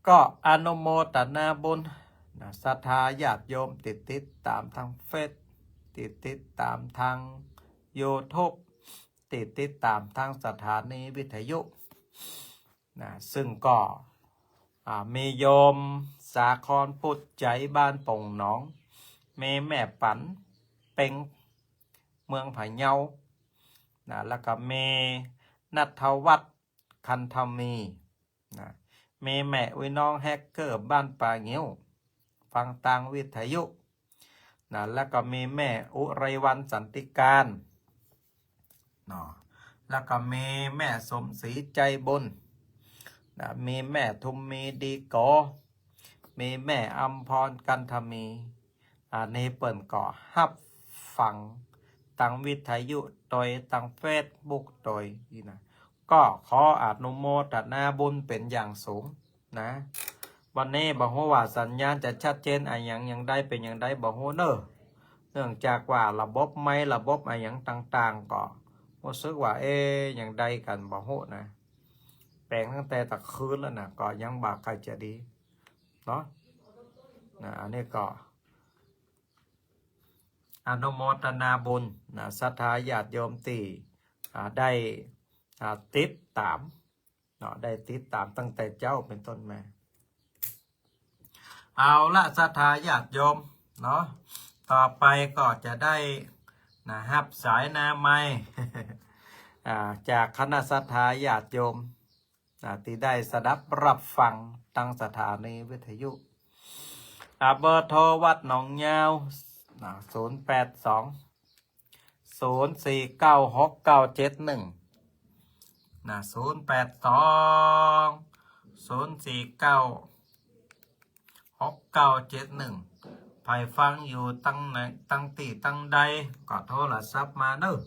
ก็อนุโมตนาบุญนะ ศรัทธาญาติโยมตี้ติดต๋ามตางเฟซ ตี้ติดต๋ามตางยูทูบ ตี้ติดต๋ามตางสถานีวิทยุนะ ซึ่งก็ อ่า มีโยมสาครปุจไจ บ้านโป่งหนอง มีแม่ปั๋น เป็ง เมืองพะเยานะ แล้วก็มีณัฐวัฒน์ คันธมีนะ มีแม่อุ๊ยน้องแฮกเกอร์ บ้านป่างิ้ว ฟังตางวิทยุนะ แล้วก็มีแม่อุไรวรรณ สันติการ เนาะ แล้วก็มีแม่สมศรี ใจบุญนะ มีแม่ทุมมี ดีโก มีแม่อำพร กันทมี อันนี้เปิ้นก็ฮับฟังตางวิทยุโตย ตางเฟซบุ๊กโตยนี่นะ ก็ขออนุโมทนาบุญเป๋นอย่างสูงนะ วันนี้บ่ฮู้ว่าสัญญาณจะชัดเจนอะหยังอย่างใด เป๋นอย่างใดบ่ฮู้เน้อ เนื่องจากว่าระบบไมค์ ระบบอะหยังต่างๆ ก็ฮู้สึกว่า เอ๊ะ อย่างใดกั๋นบ่ฮู้นะ แป๋งตั้งแต่ตะคืนแล้วนะ ก็ยังบ่ใค่อยจะดีเนาะนะ อันนี้ก็อนุโมทนาบุญนะ ศรัทธาญาติโยมตี้ อ่า ได้ อ่า ติดต๋ามเนาะ ได้ติดต๋ามตั้งแต่เจ๊าเป๋นต้นมา เอาละ ศรัทธาญาติโยมเนาะ ค ต่อไปก็จะได้ นะ ฮับสายหน้าไมค์ อ่า จากคณะศรัทธาญาติโยม นะ ตี้ได้สดับฮับฟังตังสถานีวิทยุ อ่า เบอร์โทรวัดหนองยาว นะ ศูนย์แปดสอง ศูนย์สี่เก้า หกเก้าเจ็ดหนึ่ง นะ ศูนย์แปดสอง ศูนย์สี่เก้า หกเก้าเจ็ดหนึ่ง ใผฟังอยู่ตังไหน ตังตี้ตังใด ก็โทรศัพท์มาเน่อ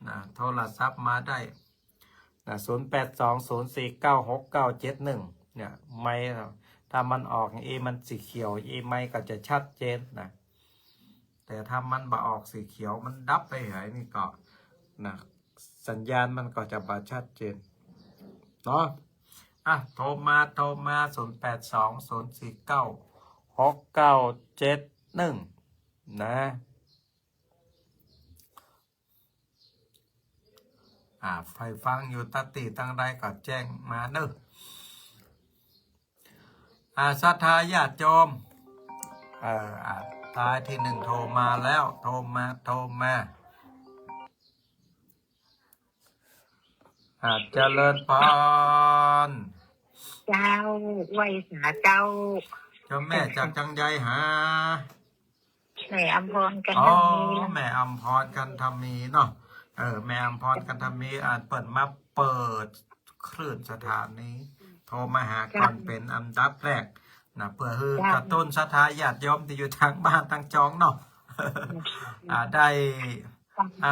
นะ โทรศัพท์มาได้ นะ ศูนย์แปดสอง ศูนย์สี่เก้า หกเก้าเจ็ดหนึ่ง เนี่ย ไมค์ ถ้ามันออกอย่างอี้ มันสีเขียวอย่างอี้ ไมค์ก็จะชัดเจนนะ แต่ถ้ามันบ่ออกสีเขียว มันดับไปหายนี่ก็ นะ สัญญาณมันก็จะบ่ชัดเจนเนาะ อ่ะ โทรมา โทรมา ศูนย์แปดสอง ศูนย์สี่เก้า หกเก้าเจ็ดหนึ่ง นะ อ่า ใผฟังอยู่ตังตี้ตังใดก็แจ้งมาเน่อ อ่า ศรัทธาญาติโยม เอ่อ อ่า สายที่หนึ่งโทรมาแล้ว โทรมา โทรมา อ่า เจริญพร เจ้า ไหว้สาเจ้า เจ้าแม่จากจังใดหา แม่อำพร กันทมี อ๋อ แม่อำพร กันทมีเนาะ เออ แม่อำพร กันทมี อ่า เปิ้นมาเปิดคลื่นสถานี โทรมาหาก่อนเป๋นอันดับแรกนะ เปื้อหื้อกระตุ้นศรัทธาญาติโยมตี้อยู่ตางบ้านตางจองเนาะ อ่า ได้ อ่า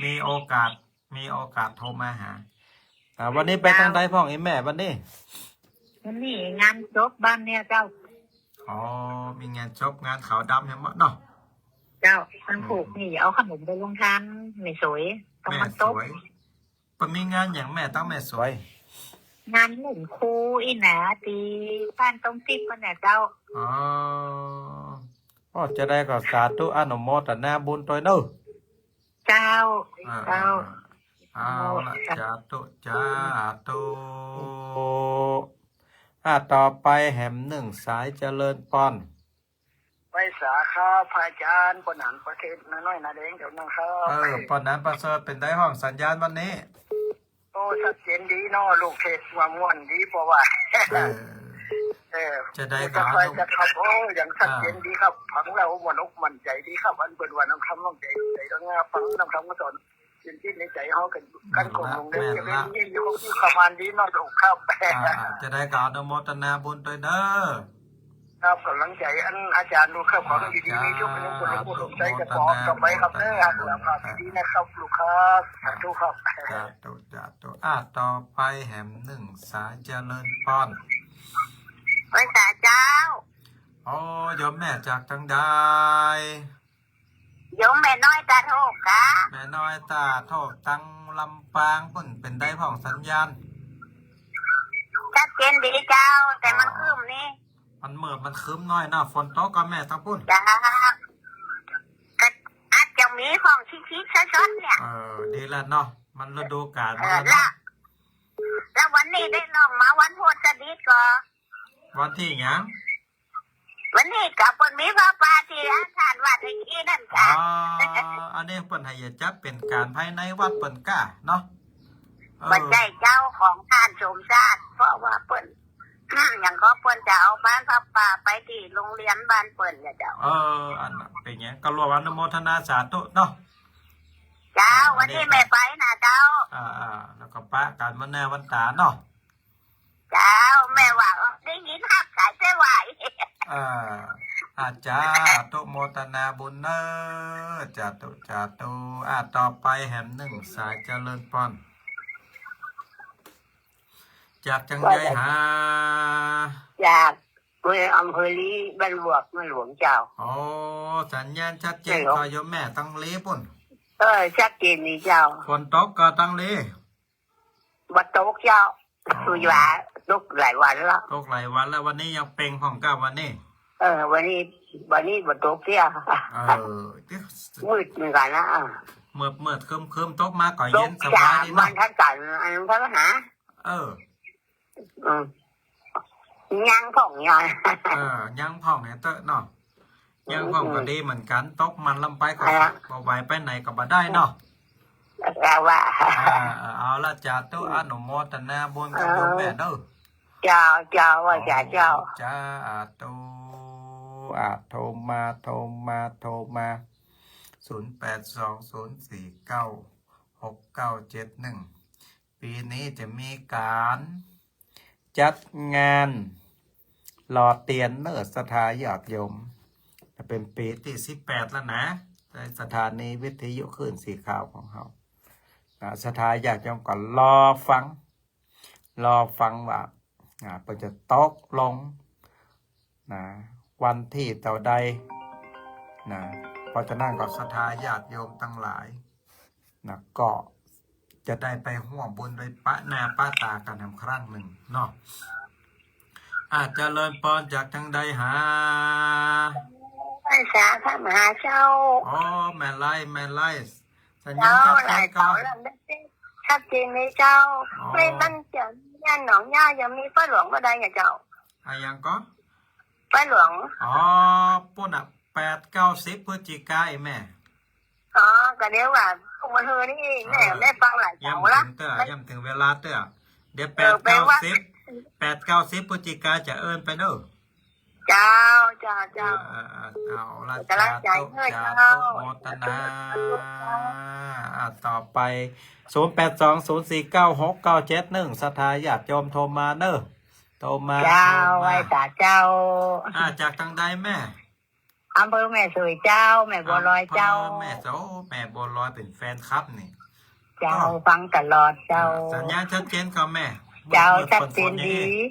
มีโอกาส มีโอกาสโทรมาหา อ่า วันนี้ไปตางใดพ่องอีแม่วันนี้ วันนี้งานศพบ้านเนี่ยเจ้า อ๋อ มีงานศพ งานขาวดำแหมเนาะ เจ้า วันพูกนี่เอาขนมไปโรงทาน แม่สวย ต้องมาศพ แม่สวย เปิ้นมีงานหยังแม่ ตางแม่สวย งานเลี้ยงครูอี้หนา ตี้บ้านตงติ๊กเปิ้นน่ะเจ้า อ๋อ ก็จะได้ก็สาธุอนุโมทนาบุญตวยเน่อ เจ้า อ่า เจ้า อ่า เอาละ สาธุ สาธุ อ่า ต่อไปแหมนึ่งสาย เจริญพร ไหว้สาครับ พระอาจารย์ ป้อหนานประเสริฐ น้าน้อยนาแดง เจ้าเน่อครับ เออ ป้อหนานประเสริฐ เป๋นใดพ่องสัญญาณวันนี้ โอ้ ชัดเจนดีเนาะ ลูกเทศน์ว่าม่วนดี เพราะว่า เออ เออ จะได้ จะค่อย ก็ จะครับ โอ้ ยังชัดเจนดีครับ อ่า ฟังแล้วม่วนอกม่วนใจ๋ดีครับ อันเปิ้นว่านำธรรมนำใจ๋ ใจ๋ก็งาม ฟังนำธรรมก็สอน เป๋นจิตในใจ๋เฮากั๋น กั๋นคงลงเด้อ แม่นละ เป๋นเย็นอยู่ อยู่ประมาณนี้เนาะ ลูกครับ อ่า อ่า จะได้ก็อนุโมทนาบุญตวยเน่อ ครับ ก๋ำลังใจ๋อันอาจารย์ลูกครับ ขอให้อยู่ดีมีสุข อ่า มีความสุข สาธุ สมใจ๋จะขอต่อไปครับเน่อ อนุโมทนาบุญ ครับ ดีๆ นะครับ ลูกครับ สาธุครับ สาธุ สาธุ อ่า ต่อไปแหมนึ่งสาย เจริญพร ไหว้สาเจ้า โอ้ โยมแม่จากตางใด โยมแม่น้อยตาโทกกา แม่น้อยตาโทก ตางลำปางปู๊น เป๋นใดพ่องสัญญาณ ชัดเจนดีเจ้า แต่มัน อ๋อ ครึ้มนี่ มันมืดมันครึ้มหน้อยเนาะ ฝนตกก่อแม่ตางปู๊น เจ้า ก็อาจจะมีพ่องชิกๆ ซอดๆ เนี่ย เออ ดีละเนาะ มันฤดูกาล เออ มันละเนาะ แล้ว แล้ววันนี้ได้ล่องมาวันโพธิ์สดิษฐ์ก่อ วันตี้หยัง วันนี้ก็เปิ้นมีผ้าป่าตี้อาจารย์ว่าตะกี้นั่นจ้ะ อ๋อ อันนี้เปิ้นหื้อจัดเป๋นก๋านภายในวัดเปิ้นก้าเนาะ เออ บ่ใจ้เจ้า ของต้านสมชาติ เพราะว่าเปิ้น หยังก็เปิ้นจะเอาบ้านผ้าป่าไปตี้โรงเรียนบ้านเปิ้นเนี่ยเจ้า เออ อันนั้นเป๋นไง ก็ร่วมอนุโมทนาสาธุเนาะ เจ้า เออ วันนี้แม่ไปนะเจ้า อ่า อ่า แล้วก็ปะกั๋นวันหน้าวันต๋าเนาะ เจ้า แม่ว่า เออ ได้ยินฮับสายแต่ไหว เออ อ่า สาธุโมทนาบุญเน่อ สาธุ สาธุ อ่า ต่อไปแหมนึ่งสาย เจริญพร จากจังใดหา จากเมืองอำเภอลี บ้านบวก เมืองหลวงเจ้า โอ้ สัญญาณชัดเจนก่อโยมแม่ตางลีปู๊น เออ ชัดเจนดีเจ้า ฝนตกก่อตางลี บ่ตกเจ้า อ๋อ สุยา ตกหลายวันแล้ว ตกหลายวันแล้ว วันนี้ยังเปล่งพ่องก้าวันนี้ เออ วันนี้ วันนี้บ่ตกเตี้ย เออ มืดเหมือนกั๋นนะ อ่ะ มืดๆ ครึ้มๆ ตกมาก็เย็นสบายดีเนาะ ตกสามวันทัดกั๋น อันนั้นพระมหา เออ อืม ยังพ่องยัง เออ ยังพ่องแหมเต๊อะเนาะ อย่างผมก็ดีเหมือนกัน ตกมันลำไปก็ อ่า บ่ไหวไปไหนก็บ่ได้เนาะ เอาว่า อ่า เอาละ สาธุ อนุโมทนาบุญกับโยมแม่เด้อ เจ้า เจ้า ว่า สาธุ เจ้า เจ้า สาธุ อ่ะ โทรมา โทรมา โทรมา ศูนย์แปดสองศูนย์สี่เก้าหกเก้าเจ็ดหนึ่ง ปี๋นี้จะมีก๋านจัดงานหล่อเตียนเน้อ ศรัทธาญาติโยม จะเป๋นปี๋ตี้สิบแปดแล้วนะ ในสถานีวิทยุคลื่นสีขาวของเฮา อ่า ศรัทธาญาติโยมก็รอฟัง รอฟังว่า อ่า เปิ้นจะตกลงนะ วันตี้เต้าใดนะ เพราะฉะนั้นก็ศรัทธาญาติโยมตังหลายนะ ก็จะได้ไปฮ่วมบุญ ได้ปะหน้าปะต๋ากั๋นแหมครั้งนึ่งเนาะ อ่า เจริญปอน จากตางใดหา ไหว้สาพระมหาเจ้า อ๋อ แม่ไล แม่ไล สัญญาณชัดเจนก่อน เจ้า ชัดเจนเลยเจ้า อ๋อ ไม่มั่นใจ ย่านหนองหญ้ายังมีป้าหลวงบ่ได้อะเจ้า อะหยังก่อ ป้าหลวง อ๋อ ปู้นน่ะ แปดเก้าสิบพฤศจิกา ไอ้แม่ อ๋อ ก็เดี๋ยวว่า เมื่อคืนนี่แม่ อ๋อ ได้ฟังหลายเจ้าละ ย้ำเถิงเตื้อ ย้ำเถิงเวลาเตื้อ เดี๋ยว เออ แปดเก้าสิบ แปดเก้าสิบพฤศจิกาจะเอิ้นไปเน้อ เจ้า เจ้า เจ้า เออ เออ เออ เอาละ เป๋นก๋ำลังใจ๋ สาธุ เน้อ สาธุ เจ้า โมทนา อ่ะ ต่อไป ศูนย์แปดสองศูนย์สี่เก้าหกเก้าเจ็ดหนึ่ง ศรัทธาญาติโยมโทรมาเน้อ โทรมา เจ้า โทรมา ไหว้สาเจ้า อ่ะ จากตางใดแม่ อำเภอแม่สวยเจ้า แม่บัวลอยเจ้า อำเภอแม่สวย แม่บัวลอยเป๋นแฟนคลับนี่ เจ้า อ๋อ ฟังตลอดเจ้า อ่า สัญญาณชัดเจนก่อแม่ เจ้า มืดๆ ชัดเจนดี ฝนๆ อย่างนี้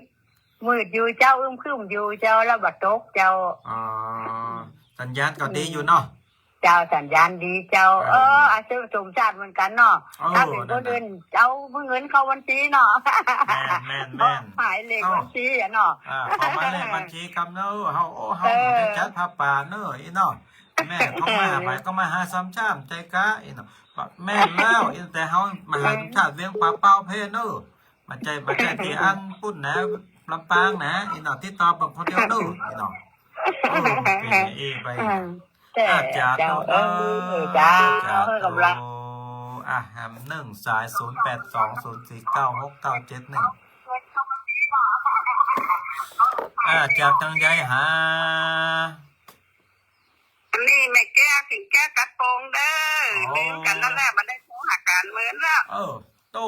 มืดอยู่เจ้า อึมครึมอยู่เจ้า แล้วบ่ตกเจ้า อ๋อ สัญญาณก็ดีอยู่เนาะ เจ้า สัญญาณดีเจ้า เออ เออ อายุสมชาติเหมือนกั๋นเนาะ เออ ถ้าเป๋นคนอื่น นั่นน่ะ เอาเงินเข้าบัญชีเนาะ แม่น แม่น แม่น หมายเลขบัญชีอะเนาะ อ่า ขอหมายเลขบัญชีกำเน้อ เฮา โอ้ เฮา เออ จะจัดผ้าป่าเน้อ อีเนาะ แม่ เขามาหา ไป เขามาหาสมชาติ ใจ้ก๊ะ อีเนาะ แม่นแล้ว อี แต่เฮามาหาสมชาติเวียงป่าเป้าเพเน้อ บ่ใจ้ บ่ใจ้ตี้อันปุ้นนะ ลำปางนะ อีเนาะ ติดต่อเปิ้นคนเดียวเน้อ อีเนาะ เออ เป๋นเอไป เออ เจ้า อ่ะ สาธุ เจ้า เออ เจ้า สาธุ กำลัง อ่ะ แหมนึ่งสาย ศูนย์แปดสองศูนย์สี่เก้าหกเก้าเจ็ดหนึ่ง อ่ะ จากตางใดหา อันนี้แม่แก้ว สิงแก้ว ตัดโป่งเน้อ อ๋อ ลืมกั๋นแล้วแหละ บ่ได้โทรหากั๋นเมินแล้ว เออ โต้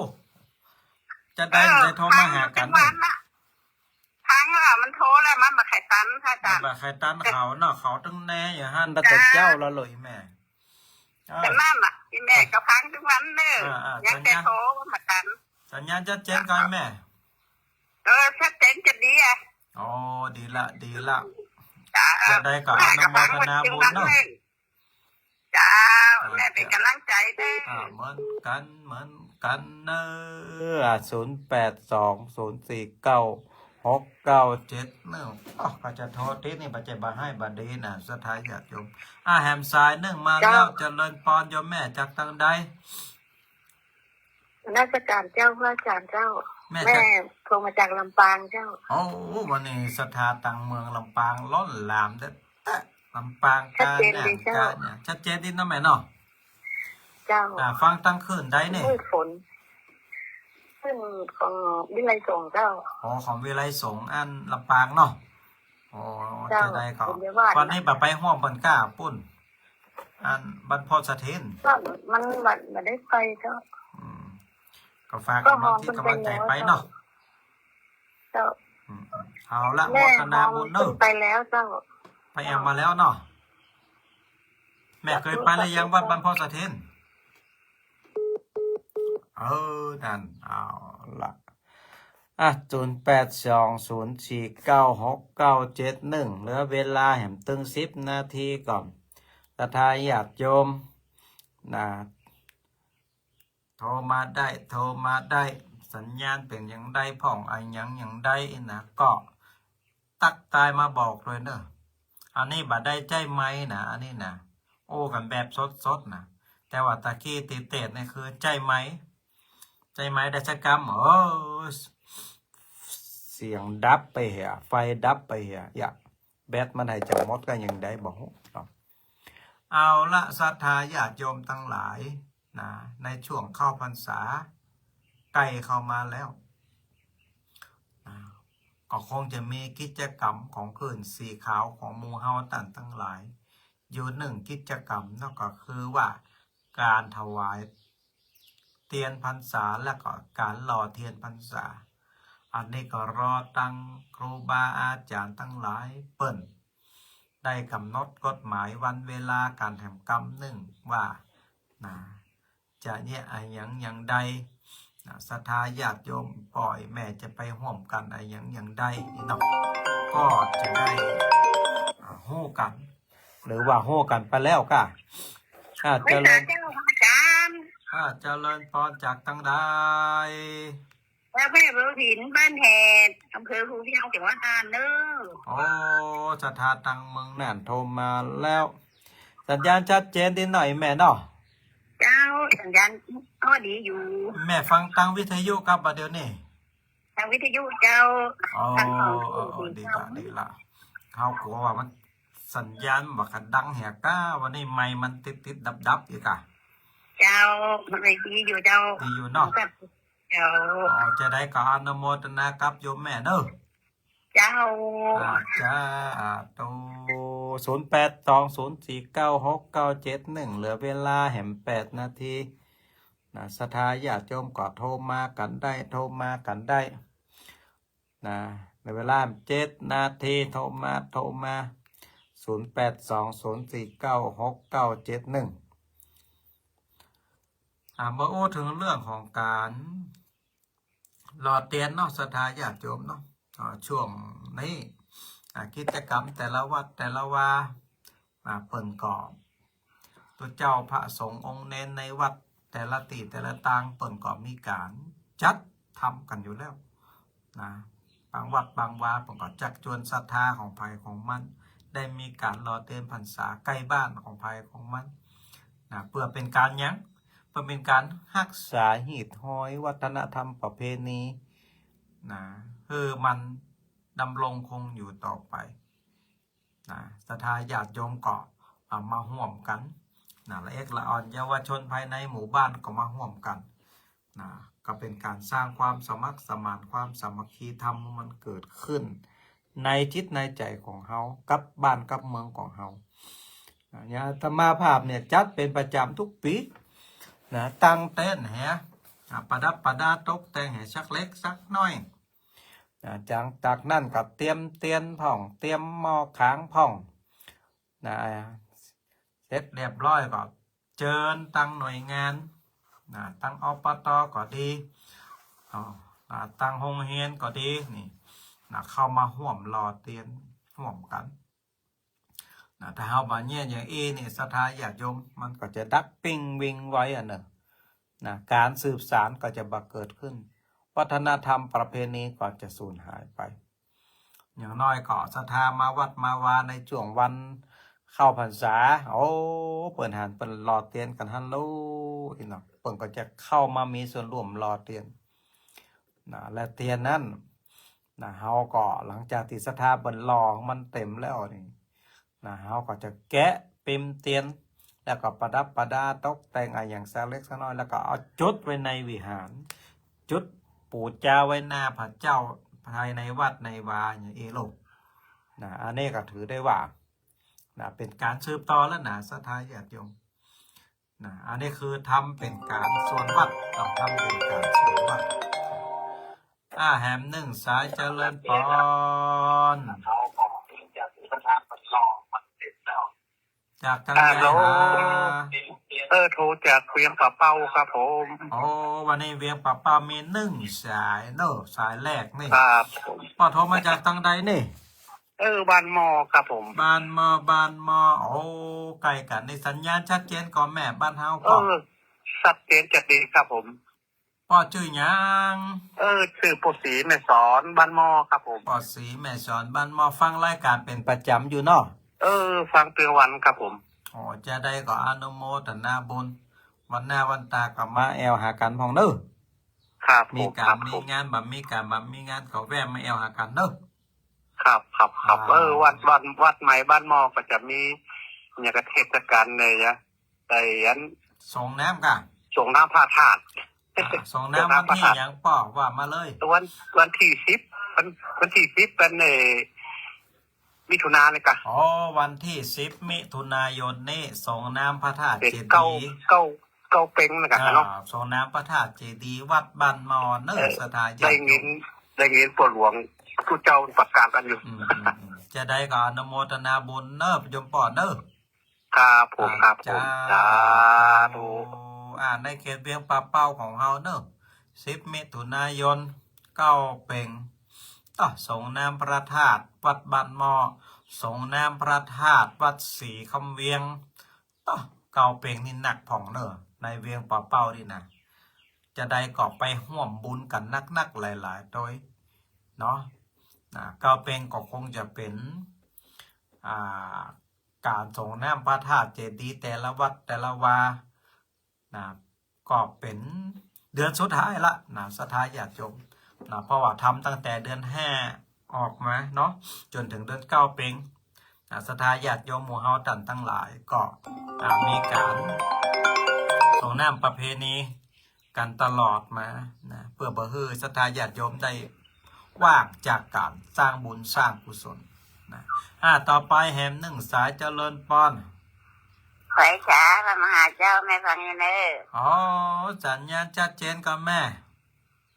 จะได้ เออ ได้โทรมาหากั๋น พังแล้ว มันโทรแล้ว มันบ่ใค่ตัน พระอาจ๋ารย์ มันบ่ใค่ตันเขาเนาะ เขาตึงแน่อยู่หั้น ตั้งแต่เจ๊าแล้วเลยแม่ เออ แต่นั่นน่ะ อีแม่ก็พังตึงวันเน้อ อ่า อ่า ยังแต่โทรบ่ตัน สัญญาณชัดเจนก่อแม่ เออ ชัดเจนจะดีอะ อ๋อ ดีละ ดีละ เจ้า จะได้ก็อนุโมทนาบุญเนาะ เจ้า อ่า แม่เป๋นก๋ำลังใจ๋เน้อ อ่า เหมือนกั๋น เหมือนกั๋นเน้อ อ่า ศูนย์แปดสองศูนย์สี่เก้าหกเก้าเจ็ดหนึ่ง อ๋อ ก็จะโทรติดนี่ บ่ใจ้บ่หื้อบ่ดีนะ ศรัทธาญาติโยม อ่า แหมสายนึ่งมาแล้ว เจ้า เจริญปอนโยมแม่ จากตางใด นมัสก๋านเจ้า พระอาจ๋ารย์เจ้า แม่ แม่ จาก โทรมาจากลำปางเจ้า โอ้ วันนี้ศรัทธาตางเมืองลำปางล้นหลามแต๊ๆ ลำปาง ชัดเจนดีเจ้า กาญจนบุรีเนี่ย ชัดเจนดีเนาะแม่เนาะ เจ้า อ่า ฟังตางคลื่นใดนี่ คลื่นฝน คลื่นของวิไลสงฆ์เจ้า อ๋อ ของวิไลสงฆ์อันลำปางเนาะ อ๋อ เจ้า จะได้ก็ บุญญาวาส วันนี้บ่ไปฮ่วมเปิ้นก้าปุ้น อันบรรพตเสถียร ก็มันบ่ บ่ได้ไปเจ้า อืม ก็ฝากกำลังจิตกำลังใจ๋ไปเนาะ เจ้า อืม เอาละ แม่ โมทนาบุญเน้อ ไปแล้วเจ้า ไปแอมมาแล้วเนาะ แม่เกยไปแล้วยังวัดบรรพตเสถียร เออ นั่น เอาละ อ่ะ ศูนย์แปดสองศูนย์สี่เก้าหกเก้าเจ็ดหนึ่ง เหลือเวลาแหมตึงสิบนาทีก่อ ศรัทธาญาติโยมนะ โทรมาได้ โทรมาได้ สัญญาณเป๋นอย่างใดพ่อง อะหยังอย่างใดนะ ก็ตั๊กทายมาบอกเลยเน้อ อันนี้บ่ได้ใจ๊ไมค์นะ อันนี้นะ โอ้กั๋นแบบสดๆ นะ แต่ว่าตะกี้ตี้เตสนี่คือใจ๊ไมค์ ใจ๊ไมค์ได้สักกำ โอ้ เสียงดับไปเหีย ไฟดับไปเหีย อย่า แบตมันใค่จะหมดก็ยังได้บ่ฮู้ เอาละ ศรัทธาญาติโยมตังหลายนะ ในช่วงเข้าพรรษาใกล้เข้ามาแล้วนะ ก็คงจะมีกิจกรรมของคลื่นสีขาวของหมู่เฮาต้านตังหลาย อยู่นึ่งกิจกรรมเนาะ ก็คือว่าก๋านถวายเตียนพรรษา และก็ก๋านหล่อเตียนพรรษา อันนี้ก็รอตังครูบาอาจ๋ารย์ตังหลายเปิ้นได้ก๋ำหนดกฎหมายวันเวลากั๋นแหมกำนึ่งว่านะ จะเยียะอะหยังอย่างใดนะ ศรัทธาญาติโยมป้อแม่จะไปฮ่วมกั๋นอะหยังอย่างใดนี่เนาะ ก็จะได้ฮู้กั๋น หรือว่าฮู้กั๋นไปแล้วก้า อ่า เจริญ เจ้าอาจ๋ารย์ อ่า เจริญปอนจากตังใด จากแม่บุญถิน บ้านแหด อำเภอภูเพียง จังหวัดน่านเน่อ โอ้ ศรัทธาตังเมืองน่านโทรมาแล้ว สัญญาณชัดเจนตี้หน้อยแม่เนาะ เจ้า สัญญาณก็ดีอยู่ แม่ฟังตางวิทยุครับบ่าเดี่ยวนี้ ตางวิทยุเจ้า อ๋อ ฟังของ อ๋อ ดีละ ดีละ เฮากั๋วว่ามันสัญญาณบ่ค่อยดังเหียก้า วันนี้ไมค์มันติดๆดับๆอยู่ก้า เจ้า มันเลยดีอยู่เจ้า ดีอยู่เนาะ เจ้า อ๋อ จะได้ก็อนุโมทนากับโยมแม่เน่อ เจ้า อ่า จ้า อ่า โต ศูนย์แปดสองศูนย์สี่เก้าหกเก้าเจ็ดหนึ่ง เหลือเวลาแหมแปดนาทีนะ ศรัทธาญาติโยมก็โทรมากั๋นได้ โทรมากั๋นได้นะ เหลือเวลาเจ็ดนาที โทรมา โทรมา ศูนย์แปดสองศูนย์สี่เก้าหกเก้าเจ็ดหนึ่ง อ่า มาอู้เถิงเรื่องของก๋านหล่อเตียนเนาะ ศรัทธาญาติโยมเนาะ อ่า ช่วงนี้ อ่า กิจกรรมแต่ละวัดแต่ละวา อ่า เปิ้นก็ ตุ๊เจ้าพระสงฆ์องค์เณรในวัดแต่ละตี้แต่ละตาง เปิ้นก็มีก๋านจัดทำกั๋นอยู่แล้วนะ บางวัดบางวาเปิ้นก็จักจวนศรัทธาของใผของมัน ได้มีก๋านหล่อเตียนพรรษาใก้บ้านของใผของมันนะ เปื้อเป๋นก๋านหยัง เปื้อเป๋นก๋านฮักษาฮีตฮอยวัฒนธรรมประเพณีนะ หื้อมันดำรงคงอยู่ต่อไปนะ ศรัทธาญาติโยมก็ อ่า มาฮ่วมกั๋นนะ ละเอกละอ่อนเยาวชนภายในหมู่บ้านก็มาฮ่วมกั๋นนะ ก็เป๋นก๋านสร้างความสมัครสมาน ความสามัคคีธรรม มันเกิดขึ้นในจิตในใจ๋ของเฮา กับบ้านกับเมืองของเฮานะ อย่างอาตมาภาพเนี่ยจัดเป๋นประจ๋ำทุกปี๋นะ ตั้งเต็นท์แห อ่า ประดับประดาตกแต่งแหสักเล็กสักน้อยนะ จาก จากนั้นก็เตรียมเตียนพ่อง เตรียมหม้อขางพ่องนะ เสร็จเรียบร้อยก็เจิญตังหน่วยงานนะ ตัง อปต ก็ดี อ๋อ อ่า ตังโฮงเฮียนก็ดีนี่นะ เข้ามาฮ่วมหล่อเตียนฮ่วมกั๋น นะ ถ้าเฮาบ่าเยียะอย่างอี้นี่ ศรัทธาญาติโยม มันก็จะดับปิ้งวิ่งไว้อะเนาะ นะ ก๋านสืบสานก็จะบ่เกิดขึ้น วัฒนธรรมประเพณีก็จะสูญหายไป อย่างน้อยก็ศรัทธามาวัดมาวาในช่วงวันเข้าพรรษา โอ้ เปิ้นหันเปิ้นหล่อเตียนกั๋นหั้นโล อี้เนาะ เปิ้นก็จะเข้ามามีส่วนร่วมหล่อเตียน นะ และเตียนนั้นนะ เฮาก็หลังจากตี้ศรัทธาเปิ้นหล่อมันเต็มแล้วนี่นะ เฮาก็จะแกะปิมเตียน แล้วก็ประดับประดาตกแต่งอะหยังสักเล็กสักน้อย แล้วก็เอาจุดไว้ในวิหาร จุดปู๋จาไว้หน้าพระเจ้าภายในวัดในวาอย่างอี้โลกนะ อันนี้ก็ถือได้ว่านะ เป๋นก๋านสืบต่อแล้วนะ ศรัทธาญาติโยม นะ อันนี้คือทำเป๋นก๋านส่วนวัด ต้องทำเป๋นก๋านส่วนวัด อ่า แหมนึ่งสาย เจริญปอน จากตังใด ฮัลโหล หา เออ โทรจากเวียงป่าเป้าครับผม โอ้ วันนี้เวียงป่าเป้ามีนึ่งสายเนาะ สายแรกนี่ ครับผม ป้อโทรมาจากตังใดนี่ เออ บ้านหม้อครับผม บ้านหม้อ บ้านหม้อ โอ้ ใก้กั๋นนี่ สัญญาณชัดเจนก่อแม่ บ้านเฮา เออ ป้อ ชัดเจนแจ๋วดีครับผม ป้อจื้อหยัง เออ จื้อป้อศรีแม่สอน บ้านหม้อครับผม ป้อศรีแม่สอน บ้านหม้อ ฟังรายก๋านเป๋นประจ๋ำอยู่เนาะ เออ ฟังเตื้องวันครับผม อ๋อ จาใดก็อนุโมทนาบุญ วันหน้าวันตาก็มาแอ่วหากั๋นพ่องเน่อ ครับผม มีก๋าน ครับผม มีงาน บ่ามีก๋าน บ่ามีงานก็แวะมาแอ่วหากั๋นเน่อ ครับ ครับ ครับ อ่า เออ วัด วัด วัดใหม่บ้านหม้อก็จะมี อย่างกับเทศกาลเนี่ยนะ ไอ้อัน สรงน้ำก่ะ สรงน้ำพระธาตุ อ่า สรงน้ำ สรงน้ำ วันตี้ พระธาตุ หยังป้อ ว่ามาเลย วัน วันตี้สิบ วัน วันตี้สิบ วัน เอ่อ มิถุนาเนี่ยก่ะ อ๋อ วันตี้สิบ มิถุนายนนี้ สรงน้ำพระธาตุ เป๋น เจดีย์ เก้า เก้า เก้าเป็งนะก่ะ อ่า เนาะ สรงน้ำพระธาตุเจดีย์วัดบ้านหม้อเน่อ เออ ศรัทธาญาติโยม ได้ยิน ได้ยินป้อหลวงผู้เจ้าประกาศกั๋นอยู่ อืม อืม อืม จะใดก็อนุโมทนาบุญเน่อ โยมป้อเน่อ ครับผม ครับผม เจ้า สาธุ อ่า ในเขตเวียงป่าเป้าของเฮาเน่อ สิบ มิถุนายน เก้าเป็ง ต่อ สรงน้ำพระธาตุวัดบ้านหม้อ สรงน้ำพระธาตุวัดศรีคำเวียง ต่อ เก้าเป็งนี่นักพ่องเน่อ ในเวียงป่าเป้านี่นะ จะใดก็ไปฮ่วมบุญกั๋นนักๆ หลายๆ โตยเนาะ นะ เก้าเป็งก็คงจะเป๋น อ่า ก๋านสรงน้ำพระธาตุเจดีย์แต่ละวัดแต่ละวา นะ ก็เป๋นเดือนสุดท้ายละนะ ศรัทธาญาติโยมนะ เพราะว่าทำตั้งแต่เดือนห้าออกมาเนาะ จ๋นเถิงเดือนเก้าเป็งนะ ศรัทธาญาติโยมหมู่เฮาต้านตังหลายก็ อ่า มีก๋านสรงน้ำประเพณีกั๋นตลอดมานะ เปื้อบ่หื้อศรัทธาญาติโยมได้ ว่างจากก๋านสร้างบุญสร้างกุศลนะ อ่า ต่อไปแหมนึ่งสาย เจริญปอน ไหว้สา พระมหาเจ้า แม่ฟังอยู่เน่อ อ๋อ สัญญาณชัดเจนก่อแม่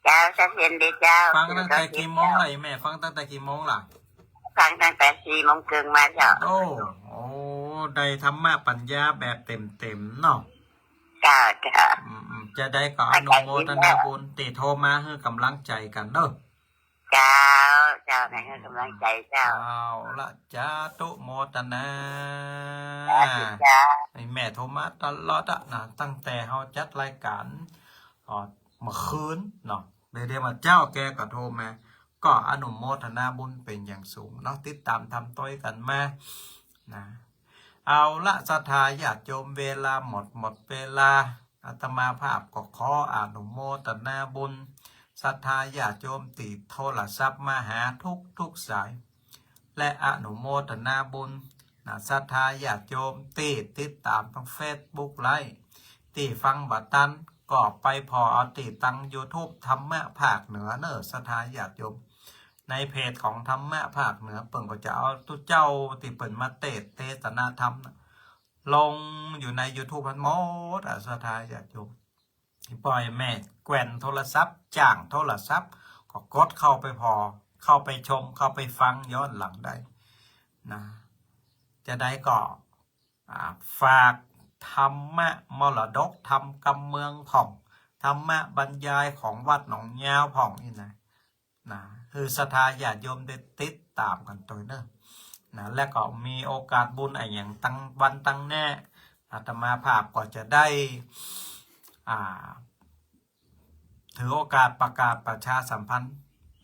เจ้า ชัดเจนดีเจ้า ฟังตั้งแต่กี่โมงล่ะแม่ ฟังตั้งแต่กี่โมงล่ะ ฟังตั้งแต่สี่โมงเกิ่งมาเจ้า โอ้ โอ้ ได้ธรรมะปัญญาแบบเต็มๆ เนาะ เจ้า เจ้า อืม อืม จะใดก็อนุโมทนาบุญตี้โทรมาหื้อก๋ำลังใจ๋กั๋นเน่อ เจ้า เจ้า หื้อก๋ำลังใจ๋เจ้า เอาละ สาธุโมทนา สาธุเจ้า ไอ้แม่โทรมาตลอดอะนะ ตั้งแต่เฮาจัดรายก๋าน อ๋อ เมื่อคืนเนาะ เดี๋ยวๆ มาเจ๊าแกก็โทรมา ก็อนุโมทนาบุญเป๋นอย่างสูงเนาะ ติดต๋ามทำตวยกั๋นมานะ เอาละ ศรัทธาญาติโยม เวลาหมด หมดเวลา อาตมาภาพก็ขออนุโมทนาบุญ ศรัทธาญาติโยมตี้โทรศัพท์มาหาทุกๆ สาย และอนุโมทนาบุญนะ ศรัทธาญาติโยมตี้ติดต๋ามตางเฟซบุ๊กไลฟ์ ตี้ฟังบ่ตันก็ไปผ่อเอาตี้ตางยูทูบธรรมะภาคเหนือเน่อ ศรัทธาญาติโยม ในเพจของธรรมะภาคเหนือ เปิ้นก็จะเอาตุ๊เจ้าตี้เปิ้นมาเตสน์เตสนาธรรมน่ะ ลงอยู่ในยูทูบหั้นหมดอะ ศรัทธาญาติโยม ป้อแม่แกว่นโทรศัพท์ จ้างโทรศัพท์ ก็กดเข้าไปผ่อ เข้าไปชม เข้าไปฟังย้อนหลังได้นะ จะใดก็ อ่า ฝากธรรมะมรดกธรรมกำเมืองพ่อง ธรรมะบรรยายของวัดหนองยาวพ่องนี่นะ นะ หื้อศรัทธาญาติโยมได้ติดต๋ามกั๋นตวยเน่อ นะ และก็มีโอกาสบุญอะหยังตางวันตางแหน้ อาตมาภาพก็จะได้ อ่า ถือโอกาสประกาศประชาสัมพันธ์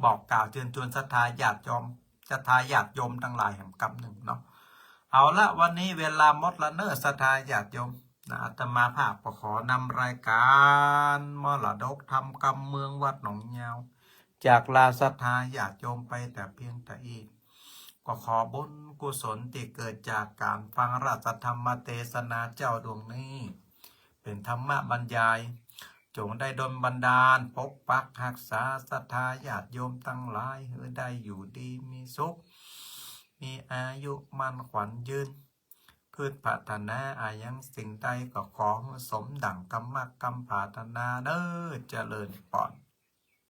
บอกกล่าวเชิญชวนศรัทธาญาติโยม ศรัทธาญาติโยมตังหลายแหมกำนึ่งเนาะ เอาละ วันนี้เวลาหมดละเน่อ ศรัทธาญาติโยมนะ อาตมาภาพก็ขอนำรายก๋านมรดกธรรมกำเมืองวัดหนองยาว จากลาศรัทธาญาติโยมไปแต่เพียงเต้าอี้ ก็ขอบุญกุศลตี้เกิดจากก๋านฟังราชธรรมเตสนาเจ้าดวงนี้ เป๋นธรรมะบรรยาย จ๋งได้ดลบันดาลปกปักฮักษาศรัทธาญาติโยมตังหลาย หื้อได้อยู่ดีมีสุข มีอายุมั่นขวัญยืน กึ๊ดปรารถนาอะหยังสิ่งใดก็ขอหื้อสมดั่งกำมักกำปรารถนาเน่อ เจริญปอน